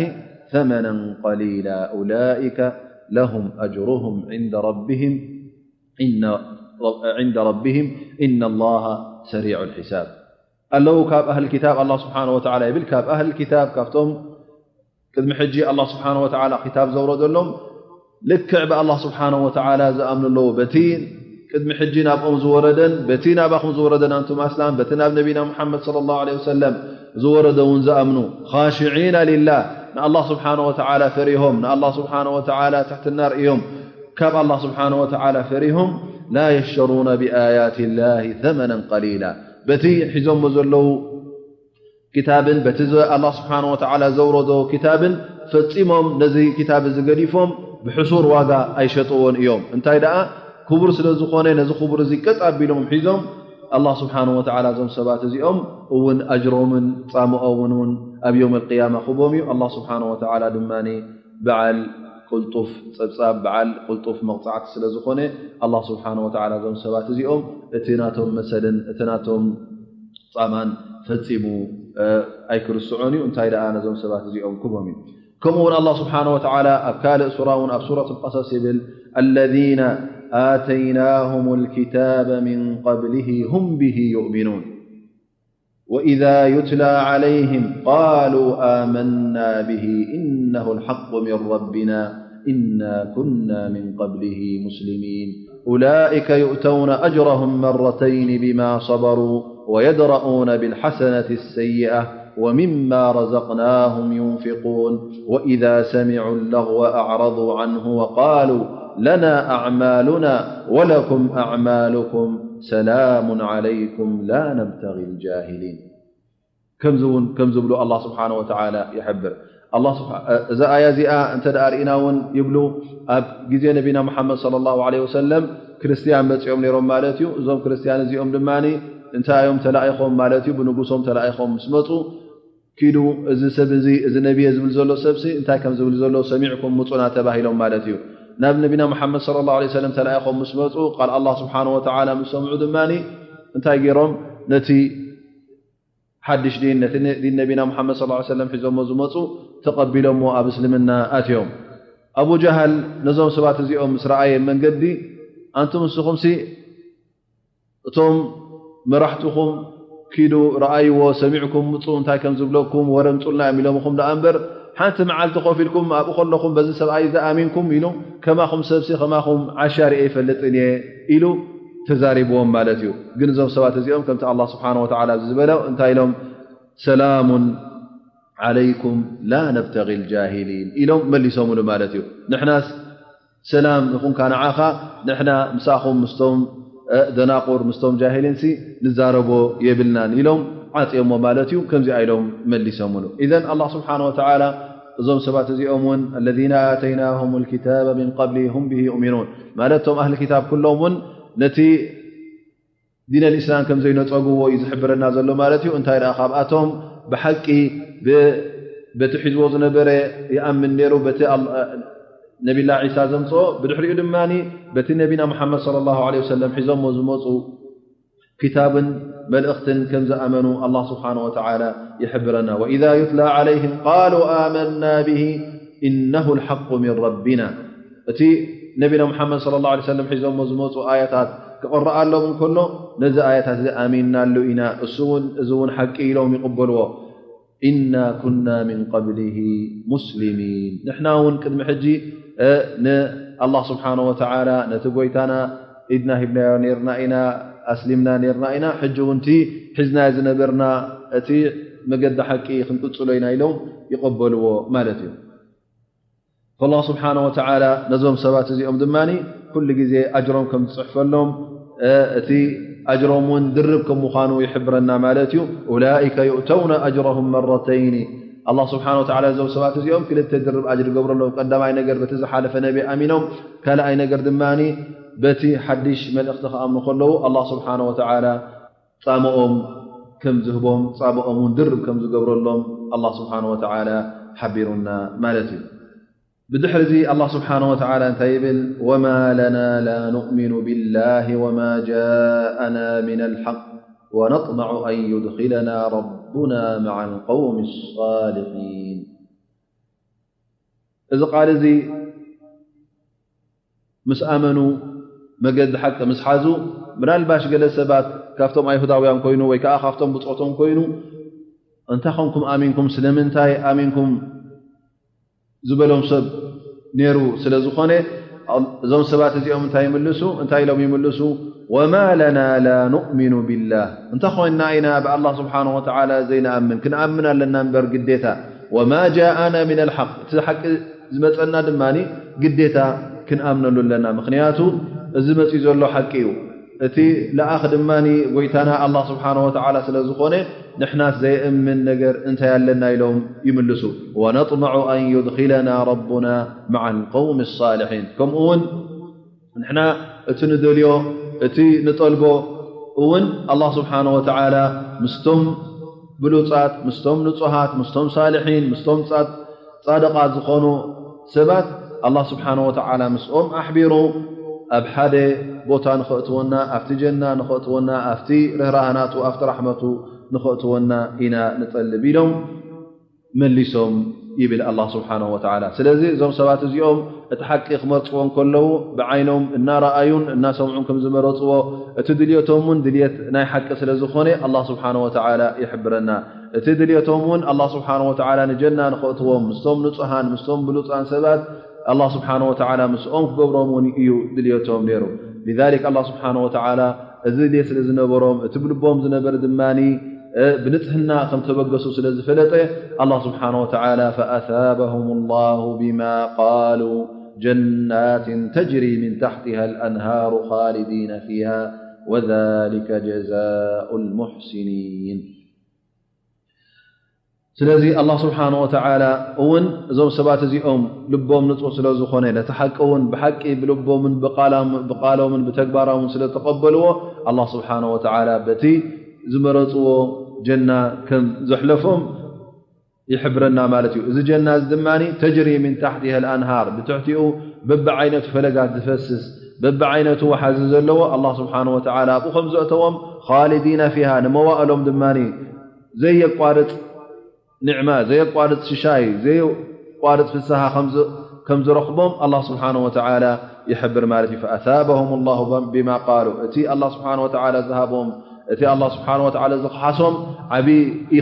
ثመናን ቀሊላ ኡላኢከ ለሁም ኣጅሩሁም ዒንደ ረቢህም ዒንደ ረቢህም ኢነ ላሃ ሰሪዑ ልሒሳብ። ኣለዉ ካብ ኣህል ኪታብ፣ ኣላህ ስብሓነሁ ወተዓላ ይብል፣ ካብ ኣህል ኪታብ፣ ካብቶም ቅድሚ ሕጂ ኣላህ ስብሓነሁ ወተዓላ ኪታብ ዘውረደሎም፣ ልክዕ ብኣላህ ስብሓነሁ ወተዓላ ዝኣምኑ ኣለዉ። በቲ ቅድሚ ሕጂ ናብኦም ዝወረደን፣ በቲ ናባኹም ዝወረደን ኣንቱም ኣስላም፣ በቲ ናብ ነቢና ሙሓመድ ሰለላሁ ዐለይሂ ወሰለም ዝወረደ እውን ዝኣምኑ፣ ኻሽዒነ ሊላህ፣ ንኣላህ ስብሓነሁ ወተዓላ ፈሪሆም፣ ንኣላህ ስብሓነሁ ወተዓላ ትሕትና ርእዮም፣ ካብ ኣላህ ስብሓነሁ ወተዓላ ፈሪሆም፣ ላ የሽተሩነ ቢኣያት ላህ ثመናን ቀሊላ፣ በቲ ሒዞሞ ዘለዉ ኪታብን በቲ ዘ-፣ ኣላህ ስብሓነሁ ወተዓላ ዘውረዶ ኪታብን ፈጺሞም ነዚ ኪታብ እዚ ገዲፎም ብሕሱር ዋጋ ኣይሸጥዎን እዮም። እንታይ ደኣ ክቡር ስለ ዝኾነ ነዚ ክቡር እዚ ቀጥ ኣቢሎም ሒዞም፣ ኣላህ ስብሓነሁ ወተዓላ እዞም ሰባት እዚኦም እውን ኣጅሮምን ጻምኦምን እውን ኣብ የውም ኣልቅያማ ክቦም እዩ። ኣላህ ስብሓነሁ ወተዓላ ድማ በዓል ቅልጡፍ ጸብጻብ፣ በዓል ቅልጡፍ መቕጻዕቲ ስለ ዝኾነ፣ ኣላህ ስብሓነሁ ወተዓላ እዞም ሰባት እዚኦም እቲ ናቶም መሰልን እቲ ናቶም ጻማን ፈጺሙ ኣይክርስዖን እዩ። እንታይ ደኣ ነዞም ሰባት እዚኦም ክቦም እዩ። ከምኡ እውን ኣላህ ስብሓነሁ ወተዓላ ኣብ ካልእ ሱራ እውን ኣብ ሱረት ኣልቀሰስ ይብል፣ الذين آتيناهم الكتاب من قبله هم به يؤمنون وإذا يتلى عليهم قالوا آمنا به إنه الحق من ربنا إنا كنا من قبله مسلمين أولئك يؤتون أجرهم مرتين بما صبروا ويدرءون بالحسنة السيئة ومما رزقناهم ينفقون وإذا سمعوا اللغو أعرضوا عنه وقالوا لنا أعمالنا ولكم أعمالكم سلام عليكم لا نبتغي الجاهلين ከምዚ እውን ከም ዝብሉ ኣላህ ስብሓነሁ ወተዓላ ይሕብር። ኣላህ ስብሓ-፣ እዛ ኣያ እዚኣ እንተ ደኣ ርኢና እውን ይብሉ፣ ኣብ ግዜ ነቢና ሙሓመድ ሰለላሁ ዐለይሂ ወሰለም ክርስትያን መጺኦም ነይሮም ማለት እዩ። እዞም ክርስትያን እዚኦም ድማ እንታይ እዮም ተላኢኾም ማለት እዩ? ብንጉሶም ተላኢኾም ምስ መጹ፣ ኪዱ እዚ ሰብ እዚ፣ እዚ ነቢየ ዝብል ዘሎ ሰብሲ እንታይ ከም ዝብል ዘሎ ሰሚዕኩም ምጹና ተባሂሎም ማለት እዩ። ናብ ነቢና ሙሓመድ ሰለላሁ ዐለይሂ ወሰለም ተላኢኾም ምስ መጹ፣ ቃል ኣላህ ስብሓነሁ ወተዓላ ምስ ሰምዑ ድማ እንታይ ገይሮም? ነቲ ሓድሽ ዲን፣ ነቲ ነ-፣ ዲን ነቢና ሙሓመድ ሰለላሁ ዐለይሂ ወሰለም ሒዞሞ ዝመጹ ተቐቢሎሞ ኣብ እስልምና ኣትዮም። ኣቡ ጀሃል ነዞም ሰባት እዚኦም ምስ ረኣየ መንገዲ፣ ኣንቱም ንስኹምሲ እቶም መራሕትኹም ኪዱ ረኣይዎ፣ ሰሚዕኩም ምጹ፣ እንታይ ከም ዝብለኩም ወረ ምጹልና እዮም ኢሎምኹም ደኣ እምበር፣ ሓንቲ መዓልቲ ኮፍ ኢልኩም ኣብኡ ከለኹም በዚ ሰብኣይ እዚ ኣሚንኩም ኢሉ፣ ከማኹም ሰብሲ ከማኹም ዓሻ ርእየ ኣይፈልጥን እየ ኢሉ ተዛሪብዎም ማለት እዩ። ግን እዞም ሰባት እዚኦም ከምቲ ኣላህ ስብሓነ ወተዓላ ኣብዚ ዝበሎ እንታይ ኢሎም? ሰላሙን ዓለይኩም ላ ነብተጊ ልጃሂሊን ኢሎም መሊሶምሉ ማለት እዩ። ንሕናስ ሰላም ይኹንካ ንዓኻ፣ ንሕና ምሳኹም ምስቶም ደናቁር ምስቶም ጃሂሊንሲ ንዛረቦ የብልናን ኢሎም ዓጽዮሞ ማለት እዩ። ከምዚኣ ኢሎም መሊሶምሉ። ኢዘን ኣላህ ስብሓነ ወተዓላ እዞም ሰባት እዚኦም እውን الذين آتيناهم الكتاب من قبله هم به يؤمنون ማለት እቶም ኣህሊ ክታብ ኩሎም እውን ነቲ ዲን ኣልእስላም ከም ዘይነጸግዎ እዩ ዝሕብረና ዘሎ ማለት እዩ። እንታይ ደኣ ካብኣቶም ብሓቂ ብ-፣ በቲ ሒዝዎ ዝነበረ ይኣምን ነይሩ፣ በቲ ኣል-፣ ነቢላ ዒሳ ዘምጽኦ፣ ብድሕሪኡ ድማ በቲ ነቢና ሙሓመድ ሰለላሁ ዐለይሂ ወሰለም ሒዞሞ ዝመጹ ክታብን መልእኽትን ከም ዝኣመኑ ኣላህ ስብሓነ ወተዓላ ይሕብረና። وإذا يتلى عليهم قالوا آمنا به إنه الحق من ربنا እቲ ነቢና ሙሓመድ ሰለላሁ ዐለይሂ ወሰለም ሒዞሞ ዝመፁ ኣያታት ክቕረኣሎም እንከሎ፣ ነዚ ኣያታት እዚ ኣሚንናሉ ኢና፣ እሱ እውን፣ እዚ እውን ሓቂ ኢሎም ይቕበልዎ። ኢና ኩና ሚን ቀብሊሂ ሙስሊሚን፣ ንሕና እውን ቅድሚ ሕጂ፣ እ፣ ንኣላህ ስብሓነ ወተዓላ፣ ነቲ ጎይታና ኢድና ሂብናዮ ነይርና ኢና፣ ኣስሊምና ነይርና ኢና፣ ሕጂ እውን እቲ ሒዝናዮ ዝነበርና እቲ መገዲ ሓቂ ክንቅፅሎ ኢና ኢሎም ይቕበልዎ ማለት እዩ። ፈላህ ስብሓነ ወተዓላ ነዞም ሰባት እዚኦም ድማ ኩሉ ግዜ ኣጅሮም ከም ዝፅሕፈሎም፣ እ፣ እቲ ኣጅሮም እውን ድርብ ከም ምዃኑ ይሕብረና ማለት እዩ። ኡላኢከ ዩእተውነ ኣጅረሁም መረተይኒ። ኣላህ ስብሓነ ወተዓላ እዞም ሰባት እዚኦም ክልተ ድርብ ኣጅሪ ይገብረሎም። ቀዳማይ ነገር በቲ ዝሓለፈ ነቢ ኣሚኖም፣ ካልኣይ ነገር ድማ በቲ ሓድሽ መልእኽቲ ክኣምኑ ከለዉ ኣላህ ስብሓነ ወተዓላ ጻምኦም ከም ዝህቦም፣ ጻምኦም እውን ድርብ ከም ዝገብረሎም ኣላህ ስብሓነ ወተዓላ ሓቢሩና ማለት እዩ። ብድሕሪ እዚ ኣላህ ስብሓነ ወተዓላ እንታይ ይብል? ወማ ለና ላ ኑእሚኑ ቢላሂ ወማ ጃአና ሚነል ሐቅ ወነጥመዑ አን ዩድኺለና ረቡና መዐል ቀውሚ ሷሊሒን። እዚ ቃል እዚ ምስ ኣመኑ፣ መገዲ ሓቂ ምስ ሓዙ፣ ምናልባሽ ገለ ሰባት ካብቶም ኣይሁዳውያን ኮይኑ ወይ ከዓ ካብቶም ብጾቶም ኮይኑ፣ እንታይ ኾንኩም ኣሚንኩም? ስለምንታይ ኣሚንኩም? ዝበሎም ሰብ ነይሩ ስለ ዝኾነ፣ እዞም ሰባት እዚኦም እንታይ ይምልሱ? እንታይ ኢሎም ይምልሱ? ወማ ለና ላ ኑእሚኑ ቢላህ፣ እንተ ኾንና ኢና ብኣላህ ስብሓነ ወተዓላ ዘይንኣምን? ክንኣምን ኣለና እምበር ግዴታ። ወማ ጃኣና ሚነል ሐቅ፣ እቲ ሓቂ ዝመጸና ድማ ግዴታ ክንኣምነሉ ኣለና። ምኽንያቱ እዚ መጺኡ ዘሎ ሓቂ እዩ። እቲ ለኣኽ ድማ ጎይታና ኣላህ ስብሓነ ወተዓላ ስለ ዝኾነ፣ ንሕናስ ዘየእምን ነገር እንታይ ኣለና? ኢሎም ይምልሱ። ወነጥመዑ ኣን ዩድኺለና ረቡና መዓል ቀውሚ ሳሊሒን። ከምኡ እውን ንሕና እቲ ንደልዮ፣ እቲ ንጠልቦ እውን ኣላህ ስብሓነ ወተዓላ ምስቶም ብሉጻት፣ ምስቶም ንጹሃት፣ ምስቶም ሳልሒን፣ ምስቶም ጻድ-፣ ጻድቓት ዝኾኑ ሰባት ኣላህ ስብሓነ ወተዓላ ምስኦም ኣሕቢሩ ኣብ ሓደ ቦታ ንኸእትወና፣ ኣብቲ ጀና ንኸእትወና፣ ኣብቲ ርህራህ ናቱ፣ ኣብቲ ራሕመቱ ንኸእትወና ኢና ንጠልብ ኢሎም መሊሶም ይብል ኣላህ ስብሓነሁ ወተዓላ። ስለዚ እዞም ሰባት እዚኦም እቲ ሓቂ ክመርጽዎ እንከለዉ ብዓይኖም እናረኣዩን እናሰምዑን ከም ዝመረጽዎ፣ እቲ ድልየቶም እውን ድልየት ናይ ሓቂ ስለ ዝኾነ ኣላህ ስብሓነሁ ወተዓላ ይሕብረና። እቲ ድልየቶም እውን ኣላህ ስብሓነሁ ወተዓላ ንጀና ንኸእትዎም፣ ምስቶም ንጹሃን፣ ምስቶም ብሉጻን ሰባት ኣላህ ስብሓነሁ ወተዓላ ምስኦም ክገብሮም እውን እዩ ድልየቶም ነይሩ። ሊዛሊክ ኣላህ ስብሓነሁ ወተዓላ እዚ ድልየት ስለ ዝነበሮም፣ እቲ ብልቦም ዝነበረ ድማኒ፣ እ፣ ብንጽህና ከም ተበገሱ ስለ ዝፈለጠ፣ ኣላህ ስብሓነሁ ወተዓላ ፈኣሳበሁም ላሁ ቢማ ቃሉ ጀናትን ተጅሪ ምን ታሕቲሃ ልኣንሃሩ ኻሊዲነ ፊሃ ወዛሊከ ጀዛኡ ልሙሕሲኒን። ስለዚ ኣላህ ስብሓነሁ ወተዓላ እውን እዞም ሰባት እዚኦም ልቦም ንጹህ ስለ ዝኾነ፣ ነቲ ሓቂ እውን ብሓቂ ብልቦምን ብቃላም-፣ ብቃሎምን ብተግባሮምን ስለ ተቐበልዎ፣ ኣላህ ስብሓነሁ ወተዓላ በቲ ዝመረጽዎ ጀና ከም ዘሕለፎም ይሕብረና ማለት እዩ። እዚ ጀና እዚ ድማ ተጅሪ ሚን ታሕቲሃ ልኣንሃር፣ ብትሕቲኡ በብዓይነቱ ፈለጋት ዝፈስስ፣ በብዓይነቱ ወሓዚ ዘለዎ፣ ኣላህ ስብሓነሁ ወተዓላ ኣብኡ ከም ዘእተዎም፣ ኻሊዲነ ፊሃ፣ ንመዋእሎም ድማ ዘየቋርጽ ኒዕማ፣ ዘየቋርጽ ሽሻይ፣ ዘየቋርጽ ፍስሃ ከም ዝ-፣ ከም ዝረኽቦም ኣላህ ስብሓነሁ ወተዓላ ይሕብር ማለት እዩ። ፈኣሳበሁም ላሁ ቢማ ቃሉ፣ እቲ ኣላህ ስብሓነሁ ወተዓላ ዝሃቦም እቲ ኣላህ ስብሓን ወተዓላ ዝኸሓሶም ዓብዪ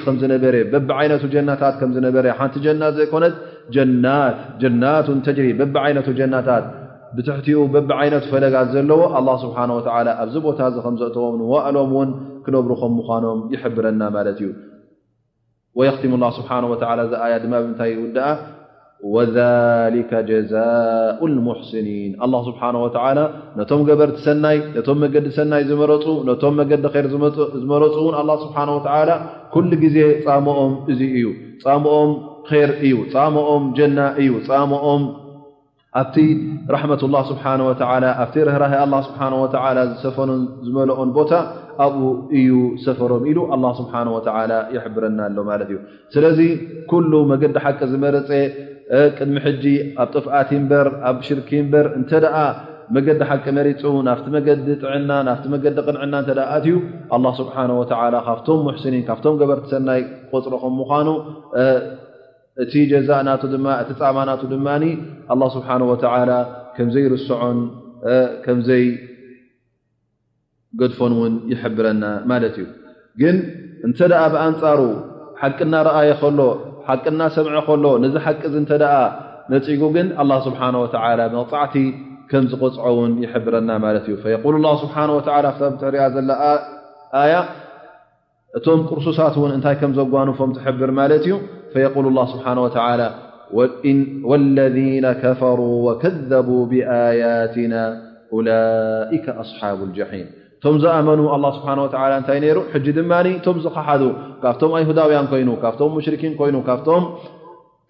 ከም ዝነበረ፣ በብዓይነቱ ጀናታት ከም ዝነበረ፣ ሓንቲ ጀናት ዘይኮነት ጀናት፣ ጀናቱን ተጅሪ፣ በብዓይነቱ ጀናታት ብትሕቲኡ በብዓይነቱ ፈለጋት ዘለዎ ኣላህ ስብሓን ወተዓላ ኣብዚ ቦታ እዚ ከም ዘእተዎም ንዋእሎም እውን ክነብሩ ከም ምዃኖም ይሕብረና ማለት እዩ። ወየኽቲሙ ኣላህ ስብሓን ወተዓላ እዚ ኣያ ድማ ብምንታይ ይውድኣ? ወዛሊከ ጀዛኡ ልሙሕሲኒን። ኣላህ ስብሓን ወተዓላ ነቶም ገበርቲ ሰናይ፣ ነቶም መገዲ ሰናይ ዝመረፁ፣ ነቶም መገዲ ኸይር ዝመፁ- ዝመረፁ እውን ኣላህ ስብሓን ወተዓላ ኩሉ ግዜ ፃምኦም እዚ እዩ። ፃምኦም ኸይር እዩ። ፃምኦም ጀና እዩ። ፃምኦም ኣብቲ ራሕመቱላህ ስብሓነ ወተዓላ፣ ኣብቲ ርህራሄ ኣላህ ስብሓነ ወተዓላ ዝሰፈኖን ዝመልኦን ቦታ ኣብኡ እዩ ሰፈሮም ኢሉ ኣላህ ስብሓነ ወተዓላ ይሕብረና ኣሎ ማለት እዩ። ስለዚ ኩሉ መገዲ ሓቂ ዝመረፀ፣ እ፣ ቅድሚ ሕጂ ኣብ ጥፍኣት እምበር ኣብ ሽርኪ እምበር እንተ ደኣ መገዲ ሓቂ መሪፁ ናብቲ መገዲ ጥዕና ናብቲ መገዲ ቅንዕና እንተ ደኣ ኣትዩ ኣላህ ስብሓነ ወተዓላ ካብቶም ሙሕሲኒን ካብቶም ገበርቲ ሰናይ ቆፅሮ ከም ምዃኑ፣ እ፣ እቲ ጀዛእ ናቱ ድማ፣ እቲ ጻማ ናቱ ድማ ኣላህ ስብሓነ ወተዓላ ከም ዘይርስዖን፣ እ፣ ከም ዘይገድፎን እውን ይሕብረና ማለት እዩ። ግን እንተ ደኣ ብኣንጻሩ ሓቂ እናረኣየ ከሎ፣ ሓቂ እናሰምዐ ከሎ፣ ነዚ ሓቂ እዚ እንተ ደኣ ነጺጉ ግን ኣላህ ስብሓነ ወተዓላ መቕጻዕቲ ከም ዝቐጽዖ እውን ይሕብረና ማለት እዩ። ፈየቁሉ ኣላህ ስብሓነ ወተዓላ ኣብታ ብትሕሪኣ ዘላ ኣ-፣ ኣያ እቶም ቅርሱሳት እውን እንታይ ከም ዘጓንፎም ትሕብር ማለት እዩ። ፈየቁሉ ኣላህ ስብሓነ ወተዓላ፣ ወኢን-፣ ወለዚነ ከፈሩ ወከዘቡ ቢኣያቲና ኡላኢከ ኣስሓቡ ልጀሒም። እቶም ዝኣመኑ ኣላህ ስብሓነ ወተዓላ እንታይ ነይሩ? ሕጂ ድማ እቶም ዝኸሓዱ ካብቶም ኣይሁዳውያን ኮይኑ፣ ካብቶም ሙሽሪኪን ኮይኑ፣ ካብቶም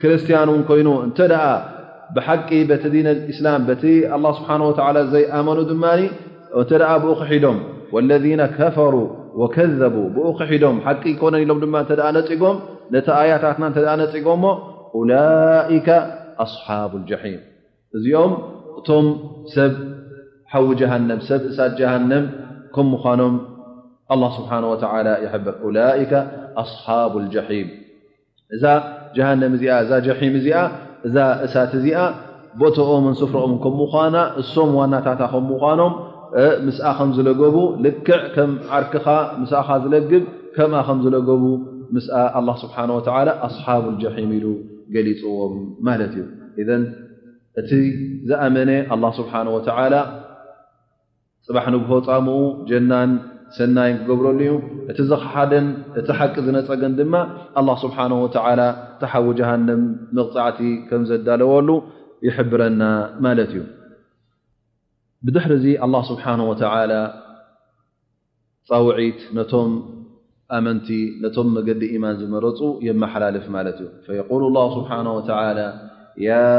ክርስትያን እውን ኮይኑ እንተ ደኣ ብሓቂ በቲ ዲን ኣልእስላም በቲ ኣላህ ስብሓነ ወተዓላ ዘይኣመኑ ድማ እንተ ደኣ ብኡ ክሒዶም፣ ወለዚነ ከፈሩ ወከዘቡ ብኡ ክሒዶም ሓቂ ኣይኮነን ኢሎም ድማ እንተ ደኣ ነጺጎም፣ ነቲ ኣያታትና እንተ ደኣ ነጺጎሞ፣ ኡላኢከ ኣስሓቡ ልጀሒም፣ እዚኦም እቶም ሰብ ሓዊ ጀሃነም ሰብ እሳት ጀሃነም ከም ምዃኖም ኣላህ ስብሓነ ወተዓላ ይሕብር። ኡላኢከ ኣስሓቡ ልጀሒም። እዛ ጀሃነም እዚኣ፣ እዛ ጀሒም እዚኣ፣ እዛ እሳት እዚኣ ቦትኦምን ስፍረኦምን ከም ምዃና፣ እሶም ዋናታታ ከም ምዃኖም፣ እ፣ ምስኣ ከም ዝለገቡ፣ ልክዕ ከም ዓርክኻ ምሳኻ ዝለግብ፣ ከምኣ ከም ዝለገቡ ምስኣ ኣላህ ስብሓነ ወተዓላ ኣስሓቡል ጀሒም ኢሉ ገሊጽዎም ማለት እዩ። ኢዘን እቲ ዝኣመነ ኣላህ ስብሓነ ወተዓላ ጽባሕ ንግሆ ጻምኡ ጀናን ሰናይን ክገብረሉ እዩ። እቲ ዝኸሓደን እቲ ሓቂ ዝነጸገን ድማ ኣላህ ስብሓነሁ ወተዓላ እቲ ሓዊ ጀሃነም መቕጻዕቲ ከም ዘዳለወሉ ይሕብረና ማለት እዩ። ብድሕሪ እዚ ኣላህ ስብሓነሁ ወተዓላ ጻውዒት ነቶም ኣመንቲ፣ ነቶም መገዲ ኢማን ዝመረጹ የመሓላልፍ ማለት እዩ። فيقول الله سبحانه وتعالى: يا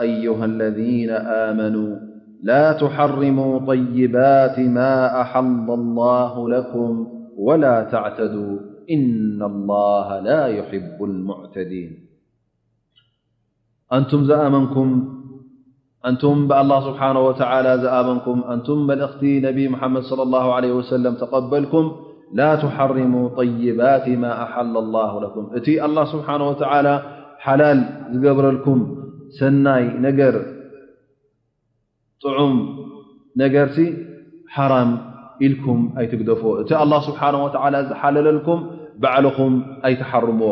أيها الذين آمنوا لا تحرموا طيبات ما أحل الله لكم ولا تعتدوا إن الله لا يحب المعتدين. ኣንቱም ዝኣመንኩም፣ ኣንቱም ብኣላህ ስብሓነሁ ወተዓላ ዝኣመንኩም፣ ኣንቱም መልእኽቲ ነቢ ሙሓመድ ሰለላሁ ዐለይሂ ወሰለም ተቐበልኩም፣ ላ ቱሓሪሙ ጠይባቲ ማ ኣሓለ ላሁ ለኩም፣ እቲ ኣላህ ስብሓነሁ ወተዓላ ሓላል ዝገብረልኩም ሰናይ ነገር፣ ጥዑም ነገርሲ ሓራም ኢልኩም ኣይትግደፎ። እቲ ኣላህ ስብሓነሁ ወተዓላ ዝሓለለልኩም ባዕልኹም ኣይትሓርምዎ።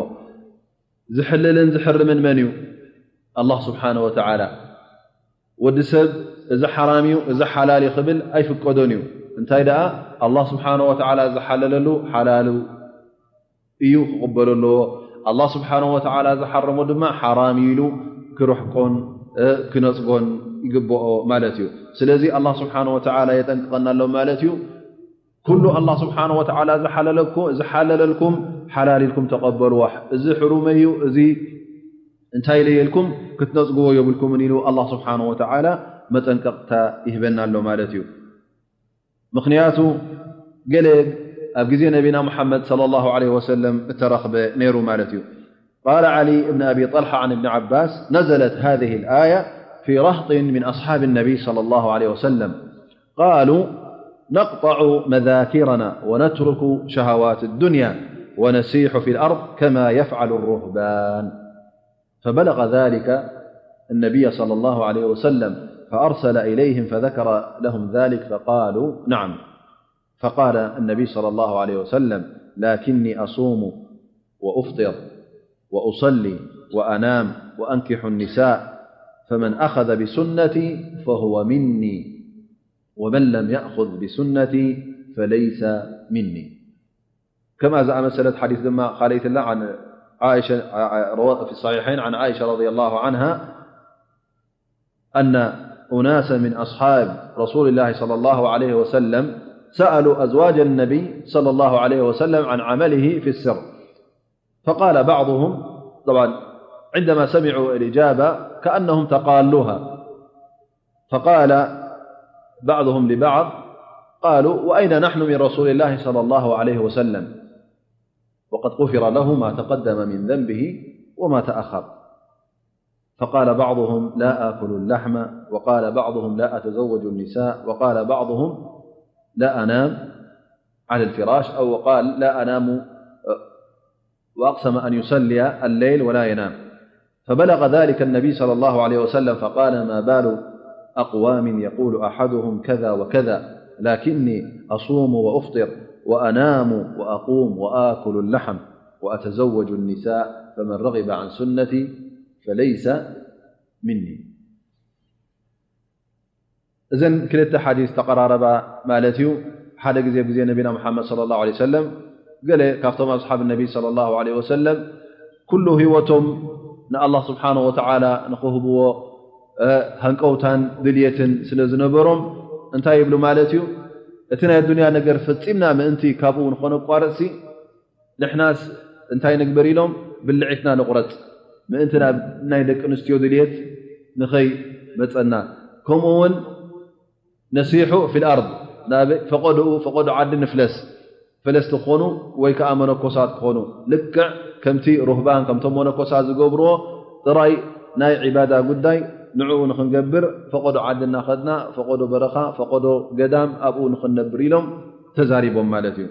ዝሕልልን ዝሕርምን መን እዩ? ኣላህ ስብሓነሁ ወተዓላ። ወዲ ሰብ እዚ ሓራም እዩ፣ እዚ ሓላል እዩ ክብል ኣይፍቀዶን እዩ። እንታይ ደኣ ኣላህ ስብሓነሁ ወተዓላ ዝሓለለሉ ሓላሉ እዩ ክቕበሎ ኣለዎ። ኣላህ ስብሓነሁ ወተዓላ ዝሓረሞ ድማ ሓራም እዩ ኢሉ ክርሕቆን፣ እ፣ ክነጽጎን ይግብኦ ማለት እዩ። ስለዚ ኣላህ ስብሓነሁ ወተዓላ የጠንቅቐና ኣሎ ማለት እዩ። ኩሉ ኣላህ ስብሓነሁ ወተዓላ ዝሓለለኩ-፣ ዝሓለለልኩም ሓላል ኢልኩም ተቐበልዎ። እዚ ሕሩመይ እዩ፣ እዚ እንታይ ኢለ ኢልኩም ክትነጽግዎ የብልኩምን ኢሉ ኣላህ ስብሓነሁ ወተዓላ መጠንቀቕታ ይህበና ኣሎ ማለት እዩ። ምኽንያቱ ገለ ኣብ ግዜ ነቢና ሙሓመድ ሰለላሁ ዐለይሂ ወሰለም እተረኽበ ነይሩ ማለት እዩ። قال علي بن أبي طلحة عن ابن عباس: نزلت هذه الآية في رهط من أصحاب النبي صلى الله عليه وسلم، قالوا: نقطع مذاكرنا ونترك شهوات الدنيا ونسيح في الأرض كما يفعل الرهبان. فبلغ ذلك النبي صلى الله عليه وسلم فأرسل إليهم فذكر لهم ذلك فقالوا: نعم. فقال النبي صلى الله عليه وسلم: لكني أصوم وأفطر وأصلي وأنام وأنكح النساء، فمن أخذ بسنتي فهو مني، ومن لم يأخذ بسنتي فليس مني. كما زعم سلت حديث دما خاليت الله عن عائشة، في الصحيحين عن عائشة رضي الله عنها أن أناسا من أصحاب رسول الله صلى الله عليه وسلم سألوا أزواج النبي صلى الله عليه وسلم عن عمله في السر، فقال بعضهم، طبعا عندما سمعوا الإجابة كأنهم تقالوها، فقال بعضهم لبعض، قالوا: وأين نحن من رسول الله صلى الله عليه وسلم؟ وقد غفر له ما تقدم من ذنبه وما تأخر. فقال بعضهم: لا آكل اللحم، وقال بعضهم: لا أتزوج النساء، وقال بعضهم: لا أنام على الفراش، أو قال: لا أنام، وأقسم أن يصلي الليل ولا ينام. فبلغ ذلك النبي صلى الله عليه وسلم فقال: ما بال أقوام يقول أحدهم كذا وكذا، لكني أصوم وأفطر وأنام وأقوم وآكل اللحم وأتزوج النساء، فمن رغب عن سنتي فليس مني. እዘን ክልተ ሓዲስ ተቐራረባ ማለት እዩ። ሓደ ግዜ ኣብ ግዜ ነቢና ሙሓመድ ሰለላሁ ዐለይሂ ወሰለም ገለ ካብቶም ኣስሓብ ነቢ ሰለላሁ ዐለይሂ ወሰለም ኩሉ ህይወቶም ንኣላህ ስብሓነሁ ወተዓላ ንኽህብዎ፣ እ፣ ሃንቀውታን ድልየትን ስለ ዝነበሮም እንታይ ይብሉ ማለት እዩ? እቲ ናይ ኣዱንያ ነገር ፈጺምና ምእንቲ ካብኡ ንኸነቋርጽሲ ንሕናስ እንታይ ንግበር ኢሎም ብልዒትና ንቑረጽ፣ ምእንቲ ናብ ናይ ደቂ ኣንስትዮ ድልየት ንኸይመጸና። ከምኡ እውን ነሲሑ ፊል ኣርድ፣ ናብ ፈቐዶኡ፣ ፈቐዶ ዓዲ ንፍለስ፣ ፈለስቲ ክኾኑ ወይ ከኣ መነኮሳት ክኾኑ፣ ልክዕ ከምቲ ሩህባን ከምቶም መነኮሳት ዝገብርዎ ጥራይ ናይ ዒባዳ ጉዳይ ንዕኡ ንኽንገብር ፈቐዶ ዓዲ እናኸድና ፈቐዶ በረኻ ፈቐዶ ገዳም ኣብኡ ንኽንነብር ኢሎም ተዛሪቦም ማለት እዩ።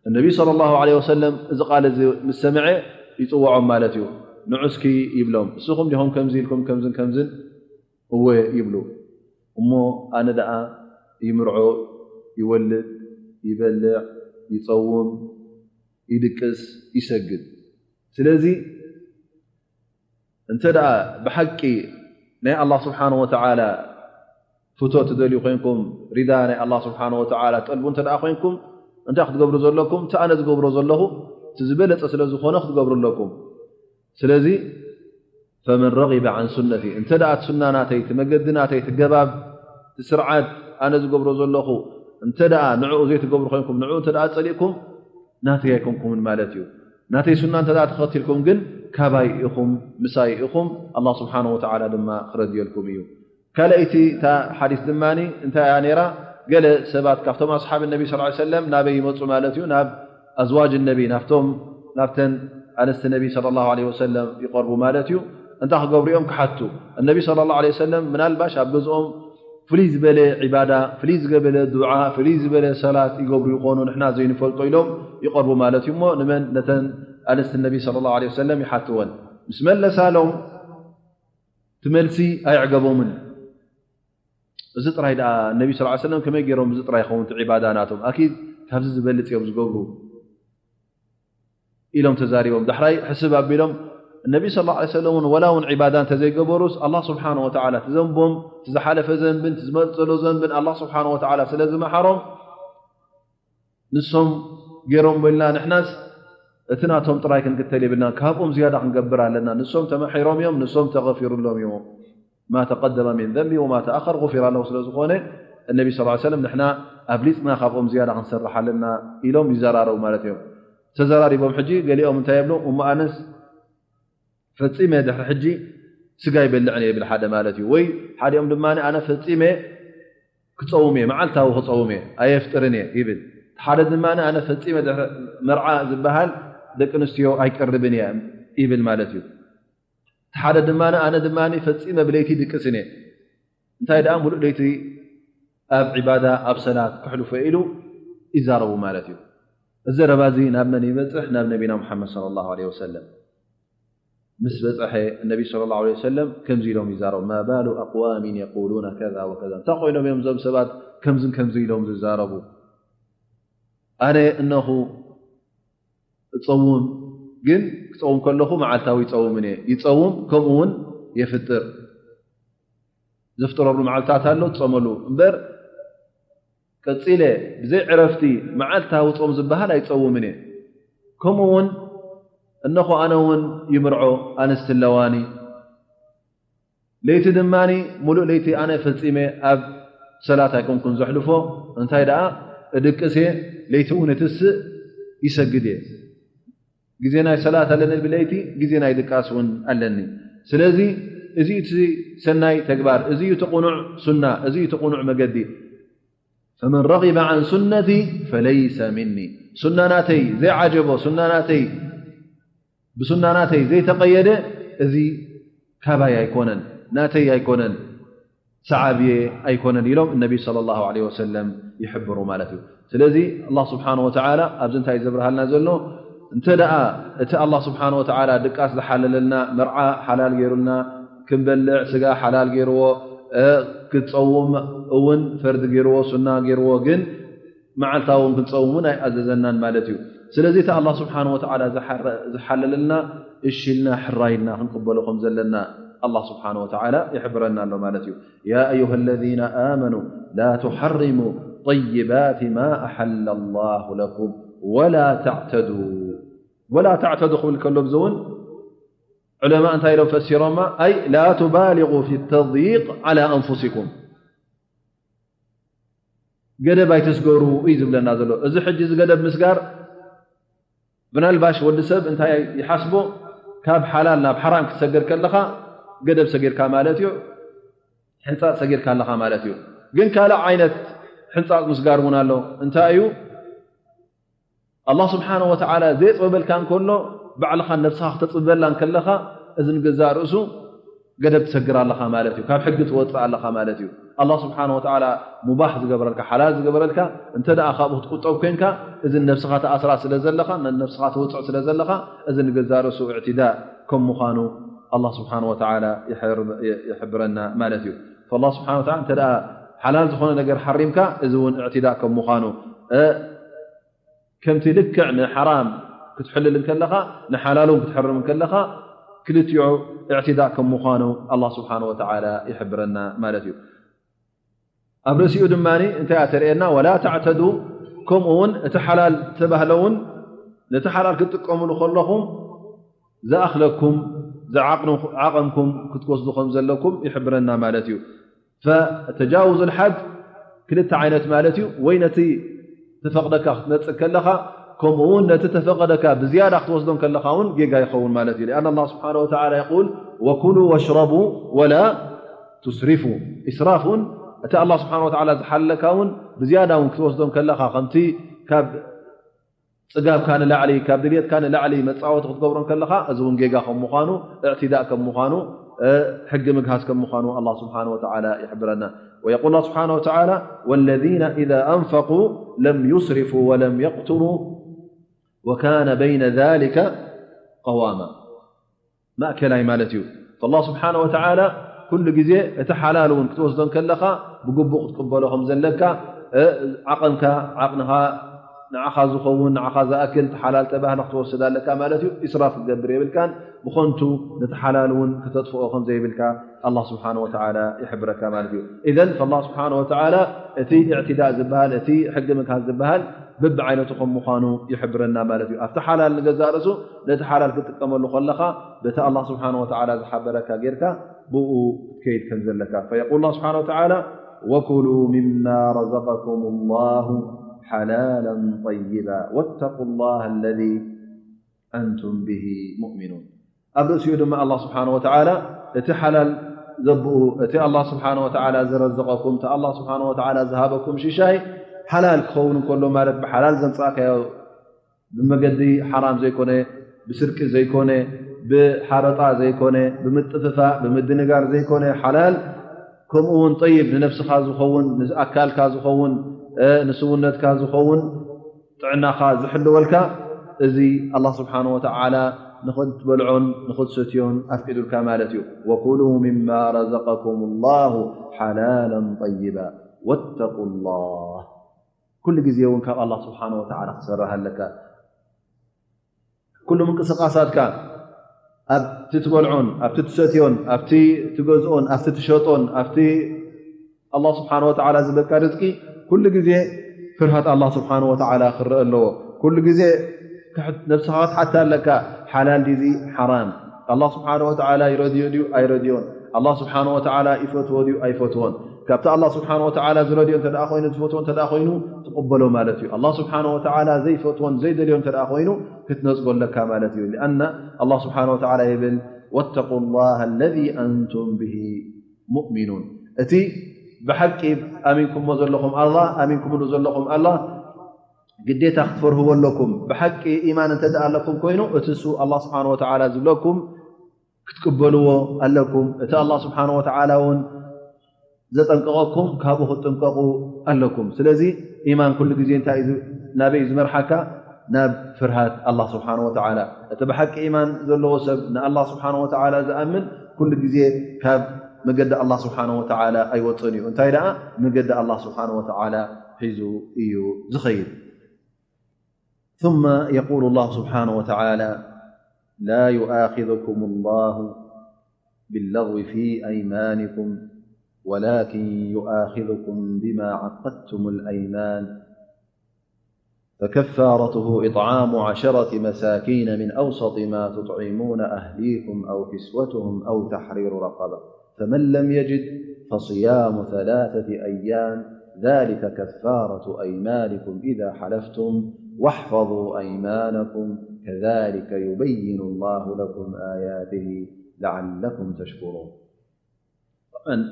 እነቢ ሰለላሁ ዐለይሂ ወሰለም እዚ ቃል እዚ ምስ ሰምዐ ይጽውዖም ማለት እዩ። ንዑ እስኪ ይብሎም፣ እስኹም ዲኹም ከምዚ ኢልኩም ከምዝን ከምዝን? እወ ይብሉ። እሞ ኣነ ደኣ ይምርዖ፣ ይወልድ፣ ይበልዕ፣ ይጸውም፣ ይድቅስ፣ ይሰግድ። ስለዚ እንተ ደኣ ብሓቂ ናይ ኣላህ ስብሓነሁ ወተዓላ ፍቶ ትደልዩ ኮይንኩም፣ ሪዳ ናይ ኣላህ ስብሓነሁ ወተዓላ ትጠልቡ እንተ ደኣ ኮይንኩም፣ እንታይ ክትገብሩ ዘለኩም? እቲ ኣነ ዝገብሮ ዘለኹ እቲ ዝበለጸ ስለ ዝኾነ ክትገብሩ ኣለኩም። ስለዚ ፈመን ረጊበ ዓን ሱነቲ፣ እንተ ደኣ እቲ ሱና ናተይ፣ እቲ መገዲ ናተይ፣ እቲ ገባብ፣ እቲ ስርዓት ኣነ ዝገብሮ ዘለኹ እንተ ደኣ ንዕኡ ዘይትገብሩ ኮይንኩም፣ ንዕኡ እንተ ደኣ ጸሊእኩም፣ ናተይ ኣይኮንኩምን ማለት እዩ። ናተይ ሱና እንተ ደኣ ተኸቲልኩም ግን ካባይ ኢኹም፣ ምሳይ ኢኹም፣ ኣላህ ስብሓነሁ ወተዓላ ድማ ክረድየልኩም እዩ። ካልኣይቲ እታ ሓዲስ ድማ እንታይ እያ ነይራ? ገለ ሰባት ካብቶም ኣስሓብ ነቢ ሰለላሁ ዐለይሂ ወሰለም ናበይ ይመጹ ማለት እዩ? ናብ ኣዝዋጅ ነቢ፣ ናብቶም፣ ናብተን ኣንስቲ ነቢ ሰለላሁ ዐለይሂ ወሰለም ይቐርቡ ማለት እዩ። እንታይ ክገብሩ እዮም? ክሓቱ። እነቢ ሰለላሁ ዐለይሂ ወሰለም ምናልባሽ ኣብ ገዝኦም ፍልይ ዝበለ ዒባዳ፣ ፍልይ ዝበለ ዱዓ፣ ፍልይ ዝበለ ሰላት ይገብሩ ይኾኑ፣ ንሕና ዘይንፈልጦ ኢሎም ይቐርቡ ማለት እዩ። እሞ ንመን? ነተን ኣንስቲ ነቢ ሰለላሁ ዐለይሂ ወሰለም ይሓትወን። ምስ መለሳሎም እቲ መልሲ ኣየዕገቦምን። እዚ ጥራይ ደኣ ነቢ ሰለላሁ ዐለይሂ ወሰለም ከመይ ገይሮም እዚ ጥራይ ይኸውን እቲ ዒባዳ ናቶም? ኣኪድ ካብዚ ዝበልጽ እዮም ዝገብሩ ኢሎም ተዛሪቦም። ዳሕራይ ሕስብ ኣቢሎም፣ እነቢ ሰለላሁ ዐለይሂ ወሰለም እውን ወላ እውን ዒባዳ እንተዘይገበሩስ፣ ኣላህ ስብሓነሁ ወተዓላ እቲ ዘንቦም፣ እቲ ዝሓለፈ ዘንብን እቲ ዝመጽእ ዘሎ ዘንብን ኣላህ ስብሓነሁ ወተዓላ ስለ ዝመሓሮም፣ ንሶም ገይሮም ኢልና ንሕናስ እቲ ናቶም ጥራይ ክንክተል የብልና፣ ካብኦም ዝያዳ ክንገብር ኣለና። ንሶም ተመሒሮም እዮም፣ ንሶም ተገፊሩሎም እዮም። ማ ተቀደመ ሚን ዘንቢ ወማ ተኣኸር ጉፊረ ለሁ ስለ ዝኾነ፣ እነቢ ሰለላሁ ዐለይሂ ወሰለም ንሕና ኣብሊጽና ካብኦም ዝያዳ ክንሰርሕ ኣለና ኢሎም ይዘራረቡ ማለት እዮም። ተዘራሪቦም ሕጂ ገሊኦም እንታይ ይብሉ? እሞ ኣነስ ፈጺመ ድሕሪ ሕጂ ስጋ ይበልዕን እየ ይብል ሓደ ማለት እዩ። ወይ ሓዲኦም ድማ ኣነ ፈጺመ ክጸውም እየ፣ መዓልታዊ ክጸውም እየ፣ ኣየፍጥርን እየ ይብል። ሓደ ድማ ኣነ ፈጺመ ድሕሪ መርዓ ዝበሃል ደቂ ኣንስትዮ ኣይቀርብን እየ ይብል ማለት እዩ። ሓደ ድማ ኣነ ድማ ፈጺመ ብለይቲ ድቅስን እየ። እንታይ ደኣ ሙሉእ ለይቲ ኣብ ዒባዳ ኣብ ሰላት ክሕልፎ ኢሉ ይዛረቡ ማለት እዩ። እዚ ዘረባ እዚ ናብ መን ይበጽሕ? ናብ ነቢና ሙሓመድ ሰለላሁ ዐለይሂ ወሰለም። ምስ በጽሐ እነቢ ሰለላሁ ዐለይሂ ወሰለም ከምዚ ኢሎም ይዛረቡ፣ ማ ባሉ ኣቅዋሚን የቁሉነ ከዛ ወከዛ፣ እንታይ ኮይኖም እዮም እዞም ሰባት ከምዝን ከምዚ ኢሎም ዝዛረቡ? ኣነ እነኹ እጸውም፣ ግን ክጸውም ከለኹ መዓልታዊ ይጸውምን እየ። ይጸውም፣ ከምኡ እውን የፍጥር። ዘፍጥረሉ መዓልታት ኣሎ፣ ትጸመሉ። እምበር ቀጺለ ብዘይ ዕረፍቲ መዓልታዊ ጾም ዝበሃል ኣይጸውምን እየ። ከምኡ እውን እነኹ ኣነ እውን ይምርዖ፣ ኣንስቲ ኣለዋኒ። ለይቲ ድማ ሙሉእ ለይቲ ኣነ ፈጺመ ኣብ ሰላት ኣይኮንኩን ዘሕልፎ፣ እንታይ ደኣ እድቅስ እየ፣ ለይቲ እውን እትስእ ይሰግድ እየ። ግዜ ናይ ሰላት ኣለኒ ብለይቲ፣ ግዜ ናይ ድቃስ እውን ኣለኒ። ስለዚ እዚ እቲ ሰናይ ተግባር፣ እዚ እዩ እቲ ቅኑዕ ሱና፣ እዚ እዩ እቲ ቅኑዕ መገዲ። ፈመን ረጊበ ዓን ሱነቲ ፈለይሰ ሚኒ። ሱና ናተይ ዘይዓጀቦ፣ ሱና ናተይ፣ ብሱና ናተይ ዘይተቐየደ፣ እዚ ካባይ ኣይኮነን፣ ናተይ ኣይኮነን፣ ሰዓብየ ኣይኮነን ኢሎም ነቢ ሰለላሁ ዐለይሂ ወሰለም ይሕብሩ ማለት እዩ። ስለዚ ኣላህ ስብሓነ ወተዓላ ኣብዚ እንታይ ዘብርሃልና ዘሎ፣ እንተ ደኣ እቲ ኣላህ ስብሓነ ወተዓላ ድቃስ ዝሓለለልና፣ መርዓ ሓላል ገይሩልና፣ ክንበልዕ ስጋ ሓላል ገይርዎ፣ እ፣ ክትጸውም እውን ፈርዲ ገይርዎ፣ ሱና ገይርዎ፣ ግን መዓልታዊ እውን ክንጸውም እውን ኣይኣዘዘናን ማለት እዩ። ስለዚ እቲ ኣላህ ስብሓነ ወተዓላ ዝሓረ-፣ ዝሓለለልና እሺ ኢልና ሕራይ ኢልና ክንቅበሎ ከም ዘለና ኣላህ ስብሓነ ወተዓላ ይሕብረና ኣሎ ማለት እዩ። يا أيها الذين آمنوا لا تحرموا طيبات ما أحل الله لكم ولا تعتدوا. ولا تعتدوا ክብል ከሎ፣ እዚ እውን ዑለማ እንታይ ኢሎም ፈሲሮማ? أي لا تبالغوا في التضييق على أنفسكم، ገደብ ኣይትስገሩ እዩ ዝብለና ዘሎ። እዚ ሕጂ እዚ ገደብ ምስጋር፣ ምናልባሽ ወዲ ሰብ እንታይ ይሓስቦ? ካብ ሓላል ናብ ሓራም ክትሰግር ከለኻ ገደብ ሰጊርካ ማለት እዩ፣ ሕንጻጽ ሰጊርካ ኣለኻ ማለት እዩ። ግን ካልእ ዓይነት ሕንጻጽ ምስጋር እውን ኣሎ። እንታይ እዩ? ኣላህ ስብሓነ ወተዓላ ዘየጽበበልካ እንከሎ፣ ባዕልኻ ነብስኻ ክተጽብበላ እንከለኻ፣ እዚ ንገዛእ ርእሱ ገደብ ትሰግር ኣለኻ ማለት እዩ። ካብ ሕጊ ትወጽእ ኣለኻ ማለት እዩ። ኣላህ ስብሓነ ወተዓላ ሙባህ ዝገበረልካ፣ ሓላል ዝገበረልካ፣ እንተ ደኣ ካብኡ ክትቁጠብ ኮንካ፣ እዚ ነብስኻ ትኣስራ ስለ ዘለኻ፣ ነብስኻ ተውጽዕ ስለ ዘለኻ፣ እዚ ንገዛእ ርእሱ እዕቲዳእ ከም ምዃኑ ኣላህ ስብሓነ ወተዓላ ይሕር-፣ ይሕብረና ማለት እዩ። ፈላህ ስብሓነ ወተዓላ እንተ ደኣ ሓላል ዝኾነ ነገር ሓሪምካ፣ እዚ እውን እዕቲዳእ ከም ምዃኑ፣ እ፣ ከምቲ ልክዕ ንሓራም ክትሕልል እንከለኻ፣ ንሓላል እውን ክትሕርም እንከለኻ፣ ክልቲኡ እዕቲዳእ ከም ምዃኑ ኣላህ ስብሓነ ወተዓላ ይሕብረና ማለት እዩ። ኣብ ርእሲኡ ድማ እንታይ እያ ተርእየና? ወላ ተዕተዱ፣ ከምኡ እውን እቲ ሓላል ዝተባህለ እውን ነቲ ሓላል ክትጥቀምሉ ከለኹም ዝኣኽለኩም፣ ዝዓቕኑ-፣ ዓቐምኩም ክትወስዱ ከም ዘለኩም ይሕብረና ማለት እዩ። ፈተጃውዙል ሓድ ክልተ ዓይነት ማለት እዩ። ወይ ነቲ ተፈቕደካ ክትነጽግ ከለኻ፣ ከምኡ እውን ነቲ ተፈቐደካ ብዝያዳ ክትወስዶን ከለኻ እውን ጌጋ ይኸውን ማለት እዩ። لأن الله سبحانه وتعالى يقول وكلوا واشربوا ولا تسرفوا። ኢስራፍ እውን እቲ ኣላህ ስብሓነ ወተዓላ ዝሓለካ እውን ብዝያዳ እውን ክትወስዶን ከለኻ፣ ከምቲ ካብ ጽጋብካ ንላዕሊ፣ ካብ ድልየትካ ንላዕሊ መጻወቲ ክትገብሮን ከለኻ፣ እዚ እውን ጌጋ ከም ምዃኑ፣ እዕቲዳእ ከም ምዃኑ፣ እ፣ ሕጊ ምግሃስ ከም ምዃኑ ኣላህ ስብሓነ ወተዓላ ይሕብረና። ويقول الله سبحانه وتعالى والذين إذا أنفقوا لم يسرفوا ولم يقتروا وكان بين ذلك قواما። ማእከላይ ማለት እዩ። ፈላህ ስብሓነ ወተዓላ ኩሉ ግዜ እቲ ሓላል እውን ክትወስዶ እንከለኻ ብግቡእ ክትቅበሎ ከም ዘለካ፣ እ፣ ዓቐንካ፣ ዓቕንኻ፣ ንዓኻ ዝኸውን፣ ንዓኻ ዝኣክል እቲ ሓላል ተባህለ ክትወስድ ኣለካ ማለት እዩ። ኢስራፍ ክትገብር የብልካን፣ ብኸንቱ ነቲ ሓላል እውን ክተጥፍኦ ከም ዘይብልካ ኣላህ ስብሓነ ወተዓላ ይሕብረካ ማለት እዩ። ኢዘን ፈላህ ስብሓነ ወተዓላ እቲ እዕቲዳእ ዝበሃል፣ እቲ ሕጊ ምግሃስ ዝበሃል በብዓይነቱ ከም ምዃኑ ይሕብረና ማለት እዩ። ኣብቲ ሓላል ንገዛእ ርእሱ ነቲ ሓላል ክትጥቀመሉ ከለኻ በቲ ኣላህ ስብሓነ ወተዓላ ዝሓበረካ ጌርካ ብኡ ክትከይድ ከም ዘለካ። فيقول الله سبحانه وتعالى وكلوا مما رزقكم الله حلالا طيبا واتقوا الله الذي أنتم به مؤمنون. ኣብ ርእሲኡ ድማ ኣላህ ስብሓነ ወተዓላ እቲ ሓላል ዘብኡ፣ እቲ ኣላህ ስብሓነ ወተዓላ ዝረዘቐኩም፣ እቲ ኣላህ ስብሓነ ወተዓላ ዝሃበኩም ሽሻይ ሓላል ክኸውን እንከሎ፣ ማለት ብሓላል ዘምጻእካዮ፣ ብመገዲ ሓራም ዘይኮነ፣ ብስርቂ ዘይኮነ፣ ብሓረጣ ዘይኮነ፣ ብምጥፍፋእ፣ ብምድንጋር ዘይኮነ ሓላል፣ ከምኡ እውን ጠይብ ንነብስኻ ዝኸውን፣ ንኣካልካ ዝኸውን፣ እ፣ ንስውነትካ ዝኸውን፣ ጥዕናኻ ዝሕልወልካ፣ እዚ ኣላህ ስብሓነ ወተዓላ ንኽትበልዖን ንኽትሰትዮን ኣፍቂዱልካ ማለት እዩ። وكلوا مما رزقكم الله حلالا طيبا واتقوا الله። ኩሉ ግዜ እውን ካብ ኣላህ ስብሓን ወተዓላ ክትፈርህ ኣለካ። ኩሉ ምንቅስቃሳትካ ኣብቲ ትበልዖን ኣብቲ ትሰትዮን ኣብቲ ትገዝኦን ኣብቲ ትሸጦን ኣብቲ ኣላህ ስብሓን ወተዓላ ዝበካ ርዝቂ ኩሉ ግዜ ፍርሃት ኣላህ ስብሓን ወተዓላ ክረአ ኣለዎ። ኩሉ ግዜ ነብስኻ ክትሓታ ኣለካ፣ ሓላል ድዚ ሓራም? ኣላህ ስብሓን ወተዓላ ይረድዮ ድዩ ኣይረድዮን? ኣላህ ስብሓን ወተዓላ ይፈትዎ ድዩ ኣይፈትዎን? ካብቲ ኣላህ ስብሓን ወተዓላ ዝረድዮ እንተ ደኣ ኮይኑ ዝፈትዎ እንተ ደኣ ኮይኑ ትቕበሎ ማለት እዩ። ኣላህ ስብሓን ወተዓላ ዘይፈትዎን ዘይደልዮ እንተ ደኣ ኮይኑ ክትነጽጎ ኣለካ ማለት እዩ። ሊኣና ኣላህ ስብሓን ወተዓላ ይብል ወተቁ ላህ ለዚ ኣንቱም ብሂ ሙእሚኑን። እቲ ብሓቂ ኣሚንኩሞ ዘለኹም ኣላህ ኣሚንኩምሉ ዘለኹም ኣላህ ግዴታ ክትፈርህዎ ኣለኩም። ብሓቂ ኢማን እንተ ደኣ ኣለኩም ኮይኑ እቲ እሱ ኣላህ ስብሓን ወተዓላ ዝብለኩም ክትቅበልዎ ኣለኩም። እቲ ኣላህ ስብሓን ወተዓላ እውን ዘጠንቀቐኩም ካብኡ ክትጥንቀቑ ኣለኩም። ስለዚ ኢማን ኩሉ ግዜ እንታይ እዩ ዝ- ናበይ እዩ ዝመርሓካ? ናብ ፍርሃት ኣላህ ስብሓን ወተዓላ። እቲ ብሓቂ ኢማን ዘለዎ ሰብ ንኣላህ ስብሓን ወተዓላ ዝኣምን ኩሉ ግዜ ካብ መገዲ ኣላህ ስብሓን ወተዓላ ኣይወፅን እዩ። እንታይ ደኣ መገዲ ኣላህ ስብሓን ወተዓላ ሒዙ እዩ ዝኸይድ። ثم يقول الله سبحانه وتعالى: لا يؤاخذكم الله باللغو في أيمانكم ولكن يؤاخذكم بما عقدتم الأيمان فكفارته إطعام عشرة مساكين من أوسط ما تطعمون أهليكم أو كسوتهم أو تحرير رقبة فمن لم يجد فصيام ثلاثة أيام ذلك كفارة أيمانكم إذا حلفتم واحفظوا أيمانكم كذلك يبين الله لكم آياته لعلكم تشكرون.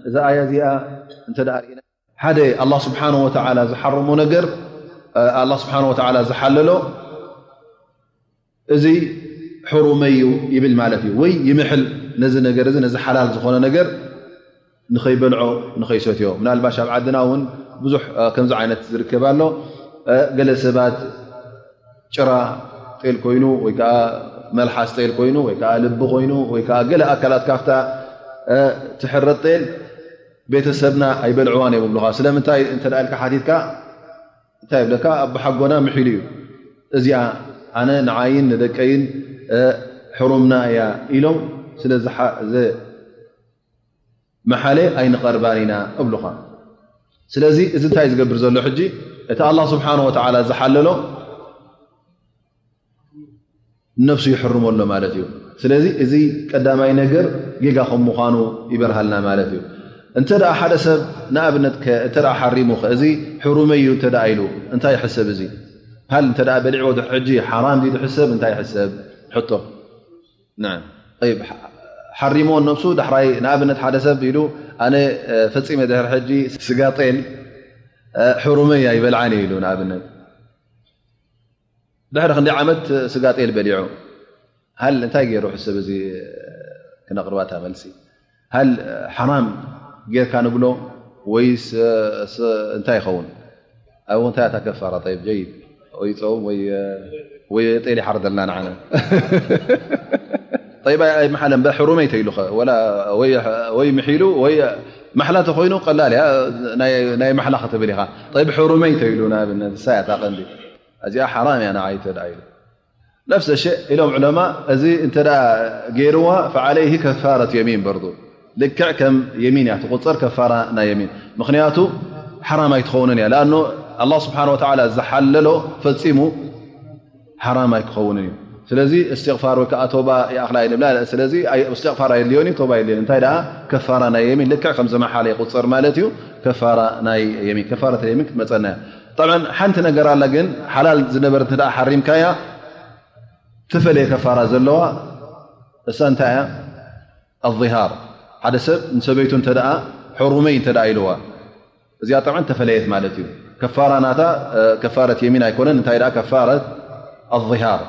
እዛ ኣያ እዚኣ እንተ ደኣ ርኢና ሓደ ኣላህ ስብሓን ወተዓላ ዝሓረሞ ነገር ኣላህ ስብሓን ወተዓላ ዝሓለሎ እዚ ሕሩመይ እዩ ይብል ማለት እዩ። ወይ ይምሕል ነዚ ነገር እዚ ነዚ ሓላል ዝኾነ ነገር ንኸይበልዖ ንኸይሰትዮ። ምናልባሽ ኣብ ዓድና እውን ብዙሕ ከምዚ ዓይነት ዝርከብ ኣሎ። ገለ ሰባት ጭራ ጤል ኮይኑ ወይ ከዓ መልሓስ ጤል ኮይኑ ወይ ከዓ ልቢ ኮይኑ ወይ ከዓ ገለ ኣካላት ካብታ ትሕረድ ጤል ቤተሰብና ኣይበልዕዋን እዮም ይብሉኻ። ስለምንታይ እንተ ኢልካ ሓቲትካ እንታይ ይብለካ? ኣቦሓጎና ምሒሉ እዩ፣ እዚኣ ኣነ ንዓይን ንደቀይን ሕሩምና እያ ኢሎም ስለ ዝመሓለ ኣይንቐርባን ኢና እብሉኻ። ስለዚ እዚ እንታይ ዝገብር ዘሎ ሕጂ? እቲ ኣላህ ስብሓን ወተዓላ ዝሓለሎ ነፍሱ ይሕርሞ ኣሎ ማለት እዩ። ስለዚ እዚ ቀዳማይ ነገር ጌጋ ከም ምዃኑ ይበርሃልና ማለት እዩ። እንተ ደኣ ሓደ ሰብ ንኣብነት ከ እንተ ደኣ ሓሪሙ ከ እዚ ሕሩመይ እዩ እንተ ደኣ ኢሉ እንታይ ይሕሰብ? እዚ ሃል እንተ ደኣ በሊዕዎ ድሕሪ ሕጂ ሓራም ድዩ ዝሕሰብ? እንታይ ይሕሰብ? ሕቶ። ናም። ጠይብ፣ ሓ-፣ ሓሪምዎ ነብሱ ዳሕራይ ንኣብነት ሓደ ሰብ ኢሉ ኣነ ፈጺመ ድሕሪ ሕጂ ስጋ ጤል ሕሩመይ ኣይበልዓን ኢሉ ንኣብነት ድሕሪ ክንደይ ዓመት ስጋ ጤል በሊዑ፣ ሃል እንታይ ገይሩ? ሕሰብ፣ እዚ ክነቕርባታ መልሲ። ሃል ሓራም ጌርካ ንብሎ ወይስ እንታይ ይኸውን? ኣብ እንታይ ኣታ ከፋራ? ጠይብ፣ ጀይድ፣ ወይ ጸውም ወይ ጤል ይሓርደልና ንዓና። ጠይብ፣ ኣይመሓለ እምበር ሕሩመይ ተይሉኸ ወላ ወይ ምሒሉ ወይ ማሕላ ተኾይኑ ቀላል እያ፣ ናይ ማሕላ ክትብል ኢኻ። ጠይብ፣ ሕሩመይ ተይሉ ንኣብነት እሳ እያ እታ ቀንዲ። እዚኣ ሓራም እያ ንዓይ ተደኣ ኢሉ ነፍሰ ሸእ ኢሎም ዑለማ፣ እዚ እንተ ደኣ ገይርዋ ፈዓለይህ ከፋረት የሚን በርዱ ልክዕ ከም የሚን እያ ትቑጸር፣ ከፋራ ናይ የሚን። ምኽንያቱ ሓራም ኣይትኸውንን እያ። ለኣኖ ኣላህ ስብሓን ወተዓላ ዝሓለሎ ፈጺሙ ሓራም ኣይክኸውንን እዩ። ስለዚ እስትቕፋር ወይ ከዓ ቶባ ይኣኽላ እዩ ንብላ። ስለዚ እስትቕፋር ኣየድልዮን እዩ፣ ቶባ የድልዮን። እንታይ ደኣ ከፋራ ናይ የሚን ልክዕ ከም ዝመሓለ ይቑጸር ማለት እዩ። ከፋራ ናይ የሚን፣ ከፋረት የሚን ክትመጸና እያ። ጠብዓን ሓንቲ ነገር ኣላ ግን ሓላል ዝነበረት እንተ ደኣ ሓሪምካያ ትፈለየ ከፋራ ዘለዋ እሳ እንታይ እያ? ኣዝሃር። ሓደ ሰብ ንሰበይቱ እንተ ደኣ ሕሩመይ እንተ ደኣ ኢልዋ እዚኣ ጠብዓን ተፈለየት ማለት እዩ። ከፋራ ናታ ከፋረት የሚን ኣይኮነን፣ እንታይ ደኣ ከፋረት ኣዝሃር።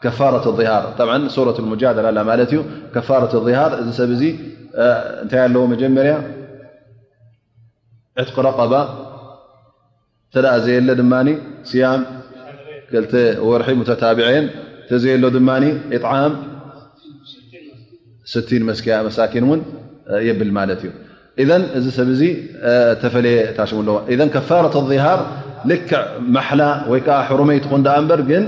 ከፋረት ኣዝሃር ጠብዓን ሱረት ልሙጃደላ ኣላ ማለት እዩ። ከፋረት ኣዝሃር እዚ ሰብ እዚ እንታይ ኣለዎ? መጀመርያ ዕትቂ ረቐባ፣ እንተ ደኣ ዘየለ ድማ ስያም ክልተ ወርሒ ሙተታብዐን፣ እንተ ዘየሎ ድማ ኢጥዓም ስቲን መስኪያ መሳኪን እውን የብል ማለት እዩ። ኢዘን እዚ ሰብ እዚ ተፈለየ ታሽሙ ኣለዎ። ኢዘን ከፋረት ኣዝሃር ልክዕ ማሕላ ወይ ከዓ ሕሩመይ ትኹን ደኣ እምበር ግን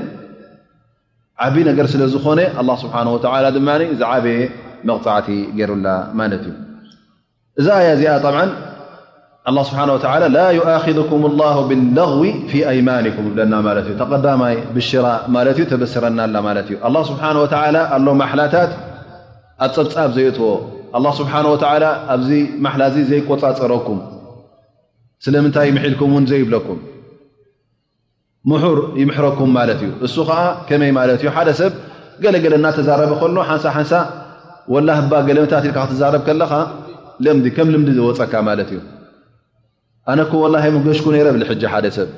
ዓቢ ነገር ስለ ዝኾነ ኣላህ ስብሓን ወተዓላ ድማ ዝዓበየ መቕፃዕቲ ገይሩላ ማለት እዩ። እዛ ኣያ እዚኣ ጠብዓን ኣላህ ስብሓን ወተዓላ ላ ዩኣኪዙኩም ላሁ ብለغዊ ፊ ኣይማኒኩም ይብለና ማለት እዩ። ተቐዳማይ ብሽራ ማለት እዩ፣ ተበስረናላ ማለት እዩ። ኣላህ ስብሓን ወተዓላ ኣሎ ማሕላታት ኣብ ፀብፃብ ዘየእትዎ፣ ኣላህ ስብሓን ወተዓላ ኣብዚ ማሕላ እዚ ዘይቆፃፀረኩም፣ ስለምንታይ ምሒልኩም እውን ዘይብለኩም፣ ምሑር ይምሕረኩም ማለት እዩ። እሱ ከዓ ከመይ ማለት እዩ? ሓደ ሰብ ገለገለ እናተዛረበ ከሎ ሓንሳ ሓንሳ ወላ ህባ ገለመታት ኢልካ ክትዛረብ ከለኻ ልምዲ ከም ልምዲ ዝወፀካ ማለት እዩ። ኣነ እኮ ወላ ኣይምገሽኩ ነይረ ብል ሕጂ ሓደ ሰብ።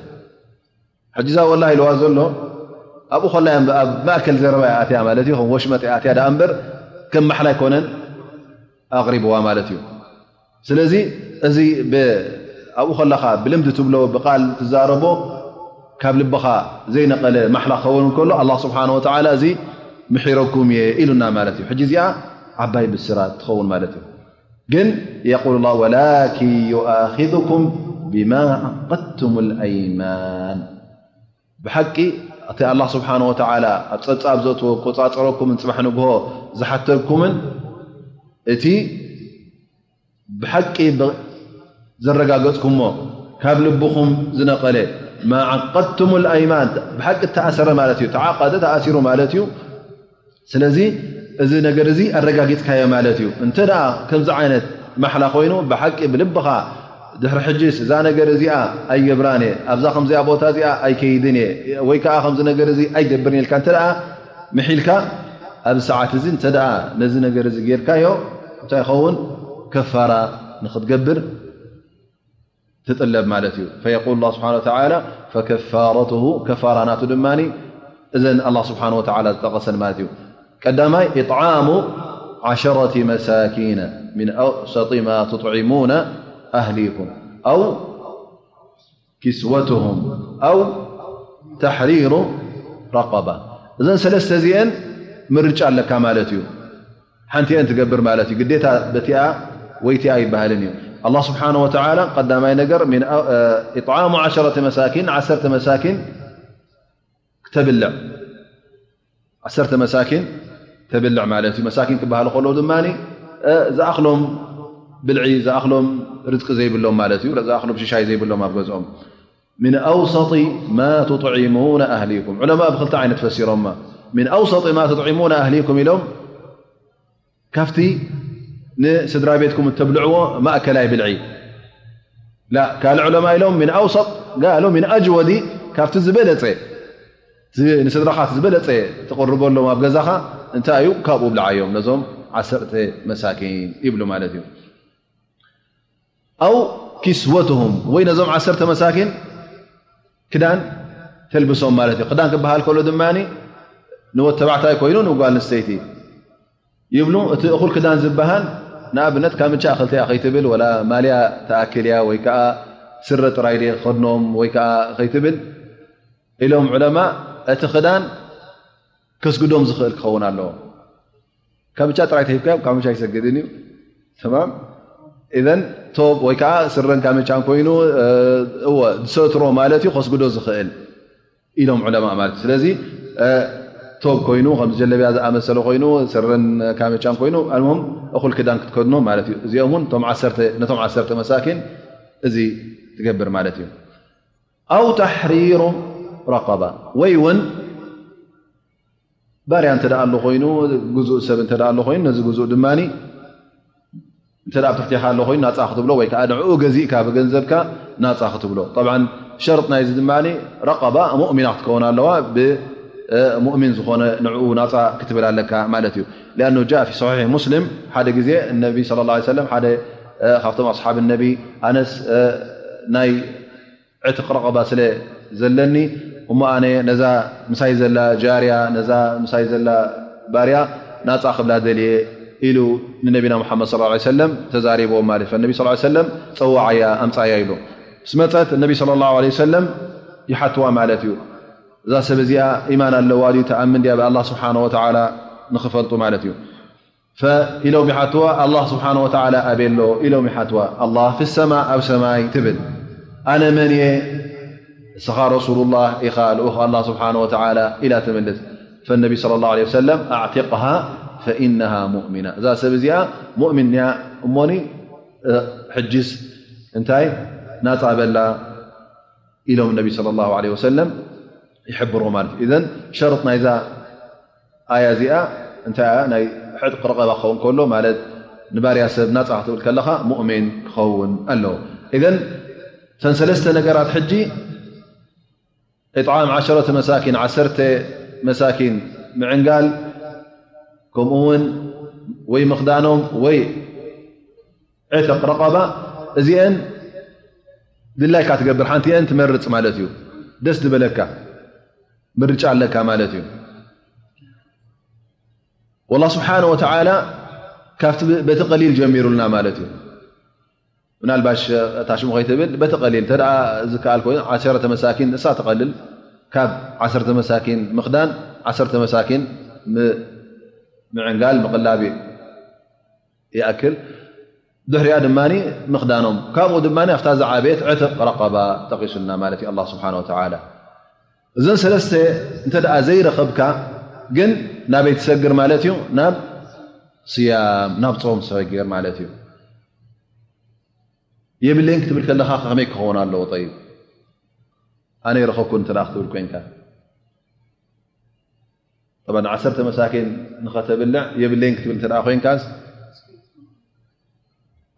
ሕጂ እዛ ወላ ኢልዋ ዘሎ ኣብኡ ከላ እያ ኣብ ማእከል ዘረባ እያ ኣትያ ማለት እዩ። ከም ወሽመጥ እያ ኣትያ ደኣ እምበር ከም ማሕላ ኣይኮነን ኣቕሪብዋ ማለት እዩ። ስለዚ እዚ ብ-፣ ኣብኡ ከለኻ ብልምዲ ትብሎ፣ ብቃል ትዛረቦ፣ ካብ ልብኻ ዘይነቐለ ማሕላ ክኸውን ከሎ ኣላህ ስብሓን ወተዓላ እዚ ምሒረኩም እየ ኢሉና ማለት እዩ። ሕጂ እዚኣ ዓባይ ብስራት ትኸውን ማለት እዩ። ግን የቁል ላ ወላኪን ዩኣኪዙኩም ቢማ ዓቀድቱም ልኣይማን፣ ብሓቂ እቲ ኣላህ ስብሓን ወተዓላ ኣብ ፀብፃብ ዘእትዎ ቆፃፀረኩምን ፅባሕ ንግሆ ዝሓተልኩምን እቲ ብሓቂ ብ-፣ ዘረጋገጽኩሞ ካብ ልብኹም ዝነቐለ ማ ዓቀድቱም ልኣይማን ብሓቂ ተኣሰረ ማለት እዩ። ተዓቀደ ተኣሲሩ ማለት እዩ። ስለዚ እዚ ነገር እዚ ኣረጋጊጽካዮ ማለት እዩ። እንተ ደኣ ከምዚ ዓይነት ማሕላ ኮይኑ ብሓቂ ብልብኻ ድሕሪ ሕጅስ እዛ ነገር እዚኣ ኣይገብራን እየ፣ ኣብዛ ከምዚኣ ቦታ እዚኣ ኣይከይድን እየ፣ ወይ ከኣ ከምዚ ነገር እዚ ኣይገብርን እየ ኢልካ እንተ ደኣ ምሒልካ፣ ኣብዚ ሰዓት እዚ እንተ ደኣ ነዚ ነገር እዚ ጌርካዮ እንታይ ይኸውን? ከፋራ ንኽትገብር ትጥለብ ማለት እዩ። ፈየቁል ላህ ስብሓነ ወተዓላ ፈከፋረቱሁ፣ ከፋራ ናቱ ድማ እዘን ኣላህ ስብሓነ ወተዓላ ዝጠቐሰን ማለት እዩ። ቀዳማይ ኢጥዓሙ ዓሸረቲ መሳኪነ ሚን ኣውሰጢ ማ ቱጥዒሙነ ኣህሊኩም ኣው ኪስወትሁም ኣው ተሕሪሩ ረቀባ። እዘን ሰለስተ እዚአን ምርጫ ኣለካ ማለት እዩ። ሓንቲአን ትገብር ማለት እዩ። ግዴታ በቲኣ ወይቲኣ ይበሃልን እዩ። ኣላህ ስብሓነ ወተዓላ ቀዳማይ ነገር ሚን አ-፣ እ፣ ኢጥዓሙ ዓሸረተ መሳኪን፣ ዓሰርተ መሳኪን ክተብልዕ፣ ዓሰርተ መሳኪን ተብልዕ ማለት እዩ። መሳኪን ክበሃሉ ከለዉ ድማ፣ እ፣ ዝኣኽሎም ብልዒ፣ ዝኣኽሎም ርዝቂ ዘይብሎም ማለት እዩ። ዝኣኽሎም ሽሻይ ዘይብሎም ኣብ ገዝኦም። ሚን ኣውሰጢ ማ ቱጥዒሙነ ኣህሊኩም። ዑለማ ብኽልተ ዓይነት ፈሲሮማ። ሚን ኣውሰጢ ማ ቱጥዒሙነ ኣህሊኩም ኢሎም፣ ካብቲ ንስድራ ቤትኩም እተብልዕዎ ማእከላይ ብልዒ። ላ፣ ካልእ ዑለማ ኢሎም ሚን ኣውሰጥ፣ ጋሉ ሚን ኣጅወዲ፣ ካብቲ ዝበለጸ፣ ዝ-፣ ንስድራኻ እቲ ዝበለጸ ትቕርበሎም ኣብ ገዛኻ እንታይ እዩ? ካብኡ ብልዓዮም፣ ነዞም ዓሰርተ መሳኪን ይብሉ ማለት እዩ። ኣው ኪስወትሁም፣ ወይ ነዞም ዓሰርተ መሳኪን ክዳን ተልብሶም ማለት እዩ። ክዳን ክበሃል ከሎ ድማ ንወድ ተባዕታይ ኮይኑ ንጓል ኣንስተይቲ ይብሉ። እቲ እኹል ክዳን ዝበሃል ንኣብነት ካምቻ ክልቲኣ ከይትብል፣ ወላ ማልያ ተኣክል እያ፣ ወይ ከዓ ስረ ጥራይ ድየ ክኸድኖም፣ ወይ ከዓ ከይትብል ኢሎም ዑለማ፣ እቲ ክዳን ከስግዶም ዝኽእል ክኸውን ኣለዎ። ካምቻ ጥራይ ተሂብካዮም ካምቻ ኣይሰግድን እዩ። ተማም። ኢዘን ቶብ ወይ ከዓ ስረን ካምቻን ኮይኑ፣ እ፣ እወ፣ ዝሰትሮ ማለት እዩ፣ ከስግዶ ዝኽእል ኢሎም ዑለማ ማለት እዩ። ስለዚ፣ እ፣ ቶብ ኮይኑ፣ ከም ጀለብያ ዝኣመሰለ ኮይኑ፣ ስረን ካምቻን ኮይኑ፣ ኣልሙም እኹል ክዳን ክትከድኖ ማለት እዩ። እዚኦም እውን እቶም ዓሰርተ፣ ነቶም ዓሰርተ መሳኪን እዚ ትገብር ማለት እዩ። ኣው ተሕሪሩ ረቀባ፣ ወይ እውን ባርያ እንተ ደኣ ኣሎ ኮይኑ፣ ግዙእ ሰብ እንተ ደኣ ኣሎ ኮይኑ፣ ነዚ ግዙእ ድማ እንተ ደኣ ኣብ ትሕቴኻ ኣሎ ኮይኑ ናጻ ክትብሎ፣ ወይ ከኣ ንዕኡ ገዚእካ ብገንዘብካ ናጻ ክትብሎ። ጠብዓን ሸርጥ ናይዚ ድማ ረቀባ ሙእሚና ክትከውን ኣለዋ፣ ብሙእሚን ዝኾነ ንዕኡ ናጻ ክትብል ኣለካ ማለት እዩ። ሊኣኑ ጃእ ፊ ሰሒሕ ሙስሊም፣ ሓደ ግዜ ነቢ ሰለላሁ ዐለይሂ ወሰለም፣ ሓደ፣ እ፣ ካብቶም ኣስሓብ ነቢ ኣነስ፣ እ፣ ናይ ዕትቕ ረቐባ ስለ ዘለኒ፣ እሞ ኣነ ነዛ ምሳይ ዘላ ጃርያ፣ ነዛ ምሳይ ዘላ ባርያ ናጻ ክብላ ደልየ ኢሉ ንነቢና ሙሓመድ ሰለላሁ ዐለይሂ ወሰለም ተዛሪብዎም ማለት እዩ። ፈነቢ ሰለላሁ ዐለይሂ ወሰለም ጸውዓያ፣ ኣምጻያ ኢሉ። ምስ መጸት ነቢ ሰለላሁ ዐለይሂ ወሰለም ይሓትዋ ማለት እዩ። እዛ ሰብ እዚኣ ኢማን ኣለዋ ድዩ፣ ትኣምን ድያ ብኣላህ ስብሓነ ወተዓላ ንኽፈልጡ ማለት እዩ። ፈ-፣ ኢሎም ይሓትዋ፣ ኣላህ ስብሓነ ወተዓላ ኣበይ ኣሎ? ኢሎም ይሓትዋ። ኣላህ ፊ ሰማ፣ ኣብ ሰማይ ትብል። ኣነ መን እየ? እስኻ ረሱሉላህ ኢኻ፣ ልኡኽ ኣላህ ስብሓነ ወተዓላ ኢላ ትምልስ። ፈነቢ ሰለላሁ ዐለይሂ ወሰለም፣ ኣዕቲቅሃ ፈኢነሃ ሙእሚና፣ እዛ ሰብ እዚኣ ሙእሚን እያ እሞኒ፣ እ፣ ሕጅስ እንታይ ናፃ በላ ኢሎም ነቢ ሰለላሁ ዐለይሂ ወሰለም ይሕብሩ ማለት እዩ። ኢዘን ሸርጥ ናይዛ ኣያ እዚኣ እንታይ እያ? ናይ ዕጥቂ ረቐባ ክኸውን ከሎ ማለት ንባርያ ሰብ ናፃ ክትብል ከለኻ ሙእሚን ክኸውን ኣለዎ። ኢዘን እተን ሰለስተ ነገራት ሕጂ ኢጥዓም ዓሸረተ መሳኪን፣ ዓሰርተ መሳኪን ምዕንጋል፣ ከምኡ እውን ወይ ምኽዳኖም ወይ ዕትቕ ረቐባ፣ እዚአን ድላይካ ትገብር፣ ሓንቲአን ትመርጽ ማለት እዩ። ደስ ዝበለካ ምርጫ ኣለካ ማለት እዩ። ወላ ስብሓነ ወተዓላ ካብቲ በቲ ቀሊል ጀሚሩልና ማለት እዩ። ምናልባሽ እታ ሽሙ ከይትብል በቲ ቀሊል እንተ ደኣ ዝከኣል ኮይኑ ዓሰርተ መሳኪን እሳ ትቐልል፣ ካብ ዓሰርተ መሳኪን ምኽዳን ዓሰርተ መሳኪን ም-፣ ምዕንጋል ምቕላብ ይኣክል። ድሕሪኣ ድማ ምኽዳኖም፣ ካብኡ ድማ ኣብታ ዝዓበየት ዕትቕ ረቐባ ጠቒሱልና ማለት እዩ ኣላህ ስብሓነ ወተዓላ። እዘን ሰለስተ እንተ ደኣ ዘይረኸብካ ግን ናበይ ትሰግር ማለት እዩ? ናብ ስያም፣ ናብ ጾም ትሰግር ማለት እዩ። የብለይን ክትብል ከለኻ ከመይ ክኸውን ኣለዎ? ጠይብ፣ ኣነ ይረኸብኩ እንተ ደኣ ክትብል ኮንካ፣ ጠብዓን ዓሰርተ መሳኪን ንኸተብልዕ የብለይን ክትብል እንተ ደኣ ኮንካስ፣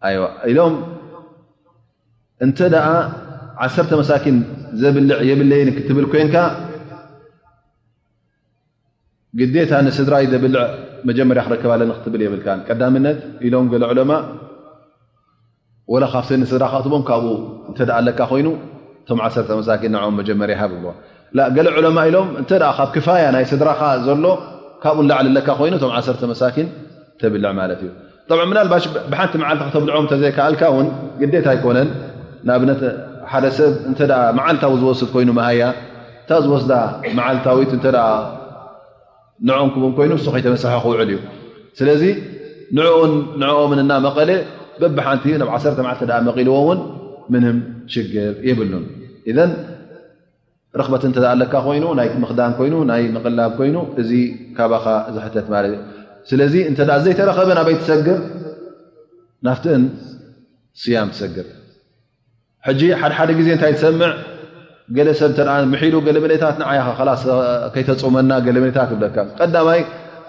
ኣይዋ ኢሎም፣ እንተ ደኣ ዓሰርተ መሳኪን ዘብልዕ የብለይን ክትብል ኮንካ፣ ግዴታ ንስድራይ ዘብልዕ መጀመርያ ክረክብ ኣለኒ ክትብል የብልካን። ቀዳምነት ኢሎም ገለ ዑለማ፣ ወላ ካብቲ ንስድራኻ ትቦም ካብኡ እንተ ደኣ ኣለካ ኮይኑ፣ እቶም ዓሰርተ መሳኪን ንዕኦም መጀመርያ ሃብ ይብልዎ። ላ፣ ገለ ዑለማ ኢሎም፣ እንተ ደኣ ካብ ክፋያ ናይ ስድራኻ ዘሎ፣ ካብኡ ንላዕሊ ኣለካ ኮይኑ፣ እቶም ዓሰርተ መሳኪን ተብልዕ ማለት እዩ። ጠብዓ ምናልባሽ ብሓንቲ መዓልቲ ከተብልዖም እንተዘይከኣልካ እውን ግዴታ ኣይኮነን። ንኣብነት ሓደ ሰብ እንተ ደኣ መዓልታዊ ዝወስድ ኮይኑ መሃያ፣ እታ ዝወስዳ መዓልታዊት እንተ ደኣ ንዕኦም ክቡን ኮይኑ እሱ ከይተመሰሐ ክውዕል እዩ። ስለዚ ንዕኡን ንዕኦምን እናመቐለ በብሓንቲ ናብ ዓሰርተ መዓልቲ ደኣ መቒልዎ እውን ምንም ሽግር የብሉን። ኢዘን ርኽበት እንተ ደኣ ኣለካ ኮይኑ፣ ናይ ምኽዳን ኮይኑ፣ ናይ ምቕላብ ኮይኑ፣ እዚ ካባኻ ዝሕተት ማለት እዩ። ስለዚ እንተ ደኣ ዘይተረኸበ ናበይ ትሰግር? ናብትእን ስያም ትሰግር። ሕጂ ሓደ ሓደ ግዜ እንታይ ትሰምዕ? ገለ ሰብ እንተ ደኣ ምሒሉ ገለ መለታት ንዓይ ኸላስ ከይተጾመና ገለ መለታት ይብለካ። ቀዳማይ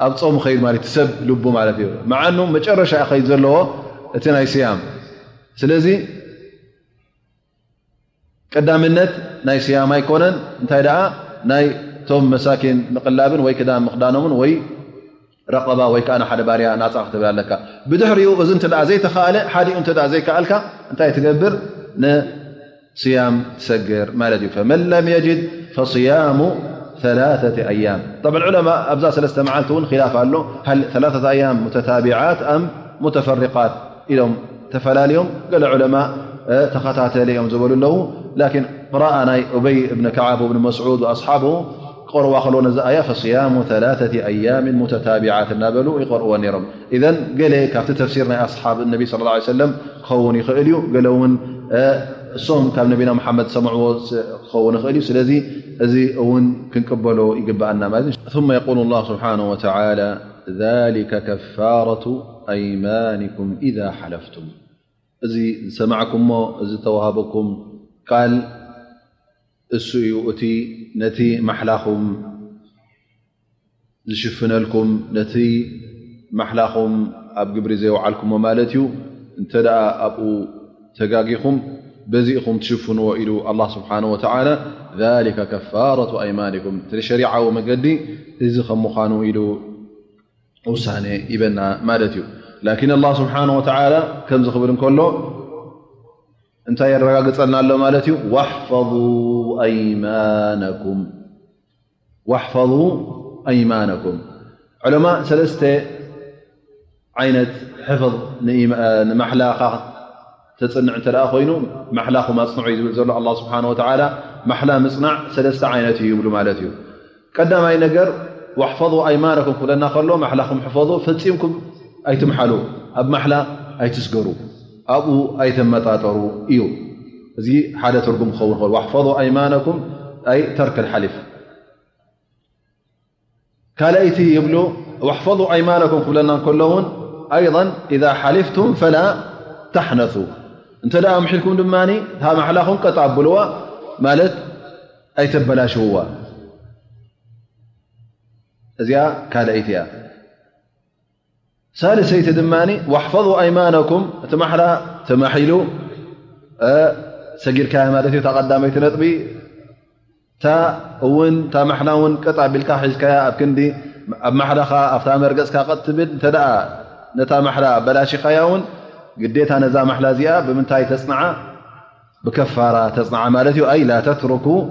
ኣብ ጾም ኸይድ ማለት እዩ፣ ሰብ ልቡ ማለት እዩ። መዓኑ መጨረሻ ኸይድ ዘለዎ እቲ ናይ ስያም። ስለዚ ቀዳምነት ናይ ስያም ኣይኮነን፣ እንታይ ደኣ ናይ ቶም መሳኪን ምቕላብን ወይ ክዳን ምኽዳኖምን ወይ ረቐባ ወይ ከኣ ንሓደ ባርያ ናጻ ክትብል ኣለካ። ብድሕሪኡ እዚ እንተ ደኣ ዘይተኻእለ፣ ሓዲኡ እንተ ደኣ ዘይከኣልካ እንታይ ትገብር? ንስያም ትሰግር ማለት እዩ። ፈመን ለም የጅድ ፈስያሙ ثلاثة ኣያም። ጠብዓን ዑለማ ኣብዛ ሰለስተ መዓልቲ እውን ኺላፍ ኣሎ። ሀል ثلاثة ኣያም ሙተታቢዓት ኣም ሙተፈሪቃት ኢሎም ተፈላልዮም። ገለ ዑለማ፣ እ፣ ተኸታተሊ እዮም ዝበሉ ኣለዉ። ላኪን ቅራኣ ናይ ኡበይ እብን ከዓብ ወእብን መስዑድ ወኣስሓቡ ክቐርዋ ከለዉ ነዚ ኣያ ፈስያሙ ثلاثة ኣያምን ሙተታቢዓት እናበሉ ይቐርዎ ነይሮም። ኢዘን ገለ ካብቲ ተፍሲር ናይ ኣስሓብ ነቢ ሰለላሁ ዐለይሂ ወሰለም ክኸውን ይኽእል እዩ። ገለ እውን፣ እ፣ እሶም ካብ ነቢና መሓመድ ዝሰምዕዎ ስ-፣ ክኸውን ይኽእል እዩ። ስለዚ እዚ እውን ክንቅበሎ ይግብኣና ማለት እዩ። ثم يقول الله سبحانه وتعالى ذلك كفارة أيمانكم إذا حلفتم። እዚ ዝሰማዕኩሞ፣ እዚ ዝተዋሃበኩም ቃል እሱ እዩ፣ እቲ ነቲ ማሕላኹም ዝሽፍነልኩም፣ ነቲ ማሕላኹም ኣብ ግብሪ ዘየውዓልኩሞ ማለት እዩ። እንተ ደኣ ኣብኡ ተጋጊኹም፣ በዚ ኢኹም ትሽፍንዎ ኢሉ ኣላህ ስብሓነሁ ወተዓላ፣ ذلك كفارة أيمانكم፣ እቲ ሸሪዓዊ መገዲ እዚ ከም ምዃኑ ኢሉ ውሳኔ ይበና ማለት እዩ። ላኪን ኣላህ ስብሓነሁ ወተዓላ ከምዚ ክብል እንከሎ እንታይ የረጋግጸልና ኣሎ ማለት እዩ? واحفظوا أيمانكم، واحفظوا أيمانكم። ዑለማ ሰለስተ ዓይነት ሕፍዝ ንኢማ-፣ ንማሕላኻ ተጽንዕ እንተ ደኣ ኮይኑ፣ ማሕላኹም ኣጽንዑ እዩ ዝብል ዘሎ ኣላህ ስብሓነሁ ወተዓላ። ማሕላ ምጽናዕ ሰለስተ ዓይነት እዩ ይብሉ ማለት እዩ። ቀዳማይ ነገር፣ واحفظوا أيمانكم ክብለና ከሎ፣ ማሕላኹም ሕፈዙ፣ ፈጺምኩም ኣይትምሓሉ፣ ኣብ ማሕላ ኣይትስገሩ፣ ኣብኡ ኣይተመጣጠሩ እዩ። እዚ ሓደ ትርጉም ክኸውን ይኽእል። واحفظوا أيمانكم أي ترك الحلف። ካልኣይቲ ይብሉ واحفظوا أيمانكم ክብለና እንከሎ እውን أيضا إذا حلفتم فلا تحنثوا። እንተ ደኣ ምሒልኩም ድማ እታ ማሕላኹም ቀጥ ኣብልዋ፣ ማለት ኣይተበላሽውዋ። እዚኣ ካልኣይቲ እያ። ሳልሰይቲ ድማ واحفظوا أيمانكم፣ እቲ ማሕላ ተማሒሉ፣ እ፣ ሰጊርካያ ማለት እዩ። እታ ቀዳመይቲ ነጥቢ፣ እታ እውን፣ እታ ማሕላ እውን ቀጥ ኣቢልካ ሒዝካያ ኣብ ክንዲ፣ ኣብ ማሕላኻ፣ ኣብታ መርገጽካ ቀጥ ትብል፣ እንተ ደኣ ነታ ማሕላ ኣበላሺኻያ እውን፣ ግዴታ ነዛ ማሕላ እዚኣ ብምንታይ ተጽንዓ? ብከፋራ ተጽንዓ ማለት እዩ። أي لا تتركوا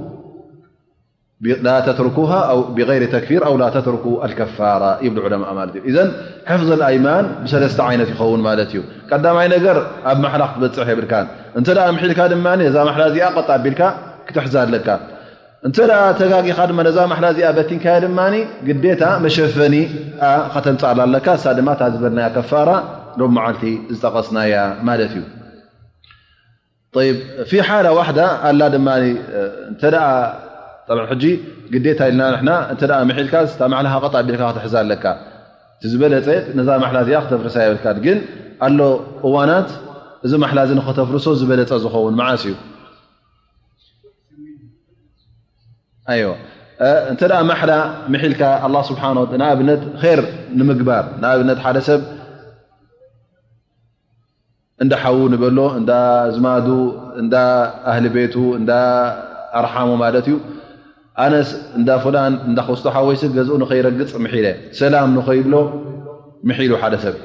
لا تتركوها أو بغير تكفير أو لا تتركوا الكفارة ይብሉ ዑለማእ ማለት እዩ። إذن حفظ الأيمان ብሰለስተ ዓይነት ይኸውን ማለት እዩ። ቀዳማይ ነገር ኣብ ማሕላ ክትበጽሕ የብልካን። እንተ ደኣ ምሒልካ ድማ ነዛ ማሕላ እዚኣ ቀጥ ኣቢልካ ክትሕዛ ኣለካ። እንተ ደኣ ተጋጊኻ ድማ ነዛ ማሕላ እዚኣ በቲንካያ ድማ ግዴታ መሸፈኒ ከተምጽኣላ ኣለካ። እሳ ድማ እታ ዝበልናያ ከፋራ ሎም መዓልቲ ዝጠቐስናያ ማለት እዩ። طيب، في حالة واحدة ኣላ ድማ፣ እንተ ደኣ፣ طبعا ሕጂ ግዴታ ኢልና ንሕና፣ እንተ ደኣ ምሒልካ እታ ማሕላኻ ቀጥ ኣቢልካ ክትሕዛ ኣለካ። እቲ ዝበለጸ ነዛ ማሕላ እዚኣ ከተፍርሳ የብልካን። ግን ኣሎ እዋናት እዚ ማሕላ እዚ ንኸተፍርሶ ዝበለጸ ዝኸውን መዓስ እዩ? ኣይዋ። እ፣ እንተ ደኣ ማሕላ ምሒልካ ኣላህ ስብሓን ወ-፣ ንኣብነት ኸይር ንምግባር፣ ንኣብነት ሓደ ሰብ እንዳ ሓዉ ንበሎ፣ እንዳ ኣዝማዱ፣ እንዳ ኣህሊ ቤቱ፣ እንዳ ኣርሓሙ ማለት እዩ። ኣነስ እንዳ ፍላን፣ እንዳ ክስቶ ሓወይሲ ገዝኡ ንኸይረግጽ ምሒለ፣ ሰላም ንኸይብሎ ምሒሉ ሓደ ሰብ።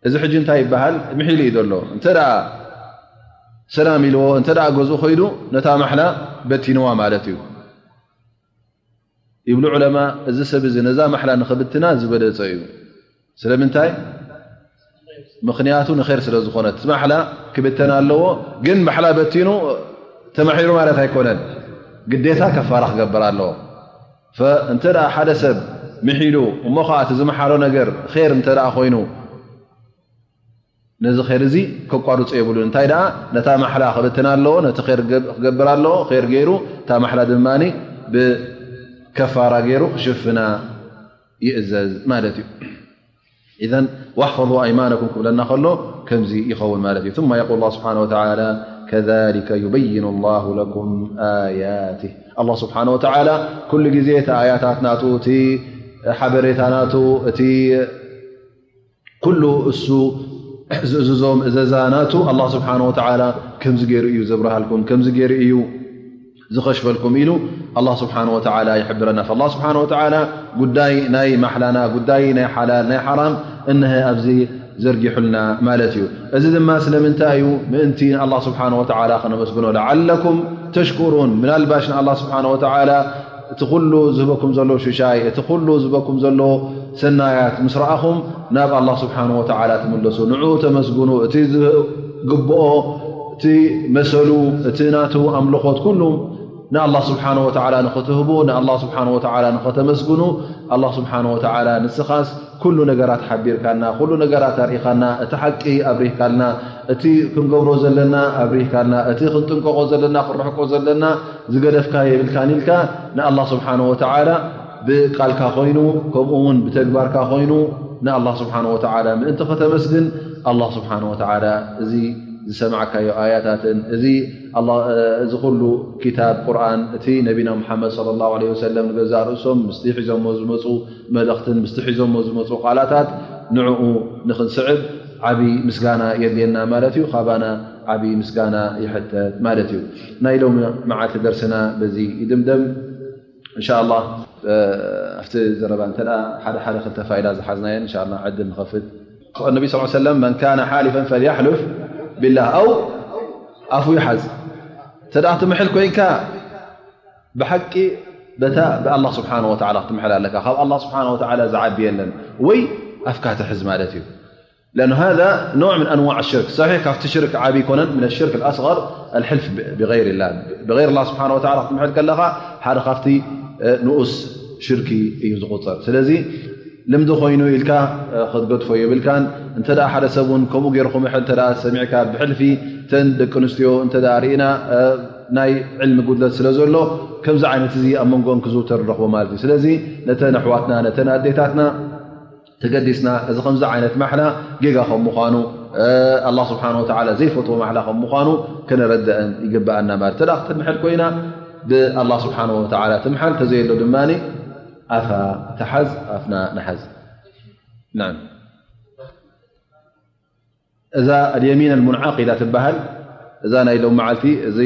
እዚ ሕጂ እንታይ ይበሃል? ምሒሉ እዩ ዘሎ። እንተ ደኣ ሰላም ኢልዎ፣ እንተ ደኣ ገዝኡ ኸይዱ፣ ነታ ማሕላ በቲንዋ ማለት እዩ። ይብሉ ዑለማ፣ እዚ ሰብ እዚ ነዛ ማሕላ ንኽብትና ዝበለጸ እዩ። ስለምንታይ? ምኽንያቱ ንኸይር ስለ ዝኾነ። እቲ ማሕላ ክብተን ኣለዎ፣ ግን ማሕላ በቲኑ ተማሒሩ ማለት ኣይኮነን። ግዴታ ከፋራ ክገብር ኣለዎ። ፈ-፣ እንተ ደኣ ሓደ ሰብ ምሒሉ፣ እሞ ኸዓ እቲ ዝመሓሎ ነገር ኸይር እንተ ደኣ ኾይኑ፣ ነዚ ኸይር እዚ ከቋርጾ የብሉን። እንታይ ደኣ ነታ ማሕላ ክብትን ኣለዎ፣ ነቲ ኸይር ክገብ-፣ ክገብር ኣለዎ፣ ኸይር ገይሩ እታ ማሕላ ድማ ብከፋራ ገይሩ ክሽፍና ይእዘዝ ማለት እዩ። إذن واحفظوا أيمانكم ክብለና ከሎ ከምዚ ይኸውን ማለት እዩ። ثم يقول الله سبحانه وتعالى: كذلك يبين الله لكم آياته. ኣላህ ስብሓነ ወተዓላ ኩሉ ግዜ እቲ ኣያታት ናቱ፣ እቲ ሓበሬታ ናቱ፣ እቲ ኩሉ እሱ ዝእዝዞም እዘዛ ናቱ ኣላህ ስብሓነ ወተዓላ ከምዚ ገይሩ እዩ ዘብርሃልኩም፣ ከምዚ ገይሩ እዩ ዝኸሽፈልኩም ኢሉ ኣላህ ስብሓነ ወተዓላ ይሕብረና። ፈኣላህ ስብሓነ ወተዓላ ጉዳይ ናይ ማሕላና፣ ጉዳይ ናይ ሓላል ናይ ሓራም እንሀ ኣብዚ ዘርጊሑልና ማለት እዩ። እዚ ድማ ስለምንታይ እዩ? ምእንቲ ንኣላህ ስብሓነ ወተዓላ ከነመስግኖ፣ ለዓለኩም ተሽኩሩን፣ ምናልባሽ ንኣላህ ስብሓነ ወተዓላ እቲ ኩሉ ዝህበኩም ዘሎ ሽሻይ፣ እቲ ኩሉ ዝህበኩም ዘሎ ሰናያት ምስ ረኣኹም ናብ ኣላህ ስብሓነ ወተዓላ ትምለሱ፣ ንዕኡ ተመስግኑ። እቲ ዝግብኦ፣ እቲ መሰሉ፣ እቲ ናቱ ኣምልኾት ኩሉ ንኣላህ ስብሓነ ወተዓላ ንኽትህቡ፣ ንኣላህ ስብሓነ ወተዓላ ንኸተመስግኑ፣ ኣላህ ስብሓነ ወተዓላ ንስኻስ ኩሉ ነገራት ሓቢርካና፣ ኩሉ ነገራት ኣርኢኻና፣ እቲ ሓቂ ኣብሪህካልና፣ እቲ ክንገብሮ ዘለና ኣብሪህካልና፣ እቲ ክንጥንቀቖ ዘለና፣ ክንርሕቆ ዘለና ዝገደፍካ የብልካን ኢልካ ንኣላህ ስብሓነ ወተዓላ ብቃልካ ኮይኑ፣ ከምኡ እውን ብተግባርካ ኮይኑ ንኣላህ ስብሓነ ወተዓላ ምእንቲ ከተመስግን፣ ኣላህ ስብሓነ ወተዓላ እዚ ዝሰማዕካዮ ኣያታትን እዚ ኣላ-፣ እዚ ኩሉ ኪታብ ቁርኣን፣ እቲ ነቢና ሙሓመድ ሰለላሁ ዐለይሂ ወሰለም ንገዛእ ርእሶም ምስቲ ሒዞሞ ዝመፁ መልእኽትን ምስቲ ሒዞሞ ዝመፁ ቃላታት ንዕኡ ንኽንስዕብ ዓቢ ምስጋና የድልየና ማለት እዩ። ካባና ዓቢ ምስጋና ይሕተት ማለት እዩ። ናይ ሎሚ መዓልቲ ደርስና በዚ ይድምደም። እንሻኣላህ፣ እ፣ ኣብቲ ዘረባ እንተ ደኣ ሓደ ሓደ ክልተ ፋይዳ ዝሓዝናየን፣ እንሻኣላህ፣ ዕድል ንኸፍት። ነቢ ሰለላሁ ዐለይሂ ወሰለም፣ "መን ካነ ሓሊፈን ፈልያሕሉፍ ቢላህ ኣው ኣፉ ይሓዝ." እንተ ደኣ ትምሕል ኮይንካ፣ ብሓቂ በታ ብኣላህ ስብሓነ ወተዓላ ክትምሕል ኣለካ። ካብ ኣላህ ስብሓነ ወተዓላ ዝዓቢ የለን። ወይ ኣፍካ ትሕዝ ማለት እዩ። لأن هذا نوع من أنواع الشرك. صحيح، ካብቲ ሽርክ ዓቢ ኣይኮነን፣ من الشرك الأصغر الحلف ب-، بغير الله. ብغير الله سبحانه وتعالى ክትምሕል ከለኻ ሓደ ካብቲ፣ እ፣ ንኡስ ሽርኪ እዩ ዝቑጸር። ስለዚ ልምዲ ኮይኑ ኢልካ ክትገድፎ የብልካን። እንተ ሓደ ሰብ እውን ከምኡ ገይሩ ክምሕል እንተ ሰሚዕካ፣ ብሕልፊ ተን ደቂ ኣንስትዮ እንተ ርኢና ናይ ዕልሚ ጉድለት ስለ ዘሎ፣ ከምዚ ዓይነት እዚ ኣብ መንጎን ክዝውተር ንረኽቦ ማለት እዩ። ስለዚ ነተን ኣሕዋትና ነተን ኣዴታትና ተገዲስና እዚ ከምዚ ዓይነት ማሕላ ጌጋ ከም ምዃኑ፣ ኣላህ ስብሓን ወተዓላ ዘይፈትዎ ማሕላ ከም ምዃኑ ከነረድአን ይግብኣና ማለት። ተዳ ክትምሕል ኮይና ብኣላህ ስብሓን ወተዓላ ትምሓል፣ ተዘየሎ ድማ ኣፋ ተሓዝ፣ ኣፍና ንሓዝ። ናም። እዛ اليمين المنعقدة ትበሃል። እዛ ናይ ሎም መዓልቲ እዚ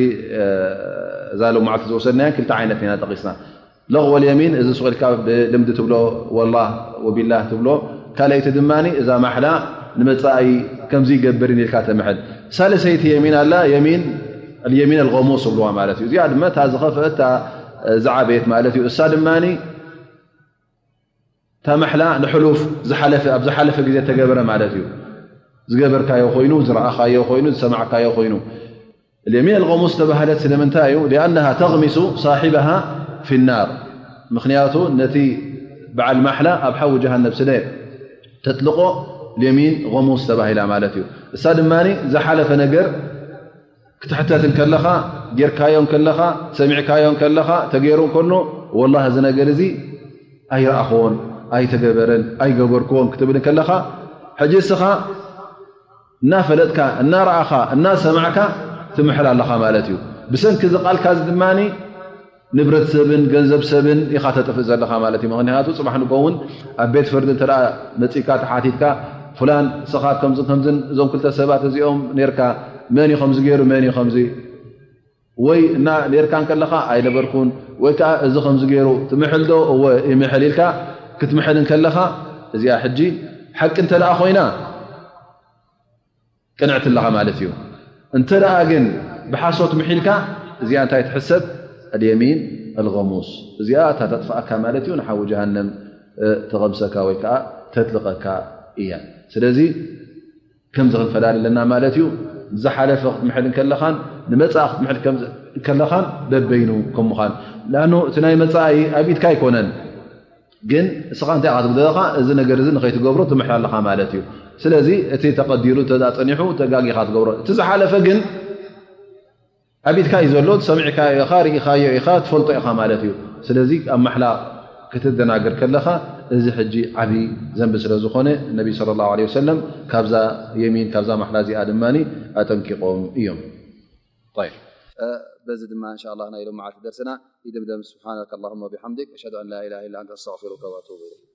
እዛ ሎም መዓልቲ ዝወሰድናያ ክልተ ዓይነት ኢና ጠቂስና። ለغወ اليمين እዚ ሱቕ ኢልካ ብልምዲ ትብሎ፣ ወላህ ወቢላህ ትብሎ። ካልኣይቲ ድማ እዛ ማሕላ ንመጻኢ ከምዚ ይገብርን ኢልካ ተምሕል። ሳልሰይቲ የሚን ኣላ፣ የሚን اليمين الغموس ዝብልዋ ማለት እዩ። እዚኣ ድማ እታ ዝኸፍአት እታ ዝዓበየት ማለት እዩ። እሳ ድማ እታ ማሕላ ንሕሉፍ ዝሓለፈ፣ ኣብ ዝሓለፈ ግዜ ተገበረ ማለት እዩ። ዝገበርካዮ ኮይኑ፣ ዝረኣኻዮ ኮይኑ፣ ዝሰማዕካዮ ኮይኑ። اليمين الغموس ተባህለት ስለምንታይ እዩ؟ لأنها تغمس صاحبها في النار። ምኽንያቱ ነቲ በዓል ማሕላ ኣብ ሓዊ ጀሃነብ ስለ ተጥልቆ اليمين غموس ተባሂላ ማለት እዩ። እሳ ድማ ዝሓለፈ ነገር ክትሕተት እንከለኻ፣ ጌርካዮ እንከለኻ፣ ሰሚዕካዮ እንከለኻ፣ ተገይሩ እንከሎ፣ ወላሂ እዚ ነገር እዚ ኣይረኣኽዎን፣ ኣይተገበረን፣ ኣይገበርክዎን ክትብል እንከለኻ፣ ሕጂ እስኻ እናፈለጥካ፣ እናረኣኻ፣ እናሰማዕካ ትምሕል ኣለኻ ማለት እዩ። ብሰንኪ እዚ ቃልካ እዚ ድማ ንብረት ሰብን ገንዘብ ሰብን ኢኻ ተጥፍእ ዘለኻ ማለት እዩ። ምኽንያቱ ጽባሕ ንግሆ እውን ኣብ ቤት ፍርዲ እንተ ደኣ መጺእካ ተሓቲትካ፣ ፍላን ንስኻ ከምዝን ከምዝን እዞም ክልተ ሰባት እዚኦም ኔርካ፣ መን እዩ ከምዚ ገይሩ፣ መን እዩ ከምዚ፣ ወይ እና ኔርካ እንከለኻ ኣይነበርኩን፣ ወይ ከኣ እዚ ከምዚ ገይሩ ትምሕል ዶ? እወ ይምሕል ኢልካ ክትምሕል እንከለኻ፣ እዚኣ ሕጂ ሓቂ እንተ ደኣ ኮይና ቅንዕቲ ኣለኻ ማለት እዩ። እንተ ደኣ ግን ብሓሶት ምሒልካ፣ እዚኣ እንታይ ትሕሰብ? اليمين الغموس። እዚኣ እታ ተጥፍኣካ ማለት እዩ፣ ንሓዊ ጀሃነም፣ እ፣ ትቐምሰካ ወይ ከኣ ተጥልቐካ እያ። ስለዚ ከምዚ ክንፈላለ ኣለና ማለት እዩ። ንዝሓለፈ ክትምሕል እንከለኻን ንመጻኢ ክትምሕል ከም-፣ እንከለኻን በበይኑ ከም ምዃን። ለኣኑ እቲ ናይ መጻኢ ኣብ ኢድካ ኣይኮነን። ግን እስኻ እንታይ ኢኻ ትብል ዘለኻ? እዚ ነገር እዚ ንኸይትገብሮ ትምሕል ኣለኻ ማለት እዩ። ስለዚ እቲ ተቐዲሩ እንተ ደኣ ጸኒሑ ተጋጊኻ ትገብሮ። እቲ ዝሓለፈ ግን ኣብ ኢድካ እዩ ዘሎ፣ ሰሚዕካዮ ኢኻ፣ ርኢኻዮ ኢኻ፣ ትፈልጦ ኢኻ ማለት እዩ። ስለዚ ኣብ ማሕላ ክትደናገር ከለኻ፣ እዚ ሕጂ ዓቢ ዘንቢ ስለ ዝኾነ፣ ነቢ ሰለላሁ ዐለይሂ ወሰለም ካብዛ የሚን፣ ካብዛ ማሕላ እዚኣ ድማ ኣጠንቂቖም እዮም። ጠይብ፣ እ፣ በዚ ድማ እንሻ ኣላህ ናይ ሎም መዓልቲ ደርስና ይድምደም። ስብሓነከ ኣላሁመ ወቢሓምዲክ፣ ኣሽሀዱ ኣን ላ ኢላሃ ኢላ ኣንተ፣ ኣስተግፊሩከ ወኣቱቡ ኢለይክ።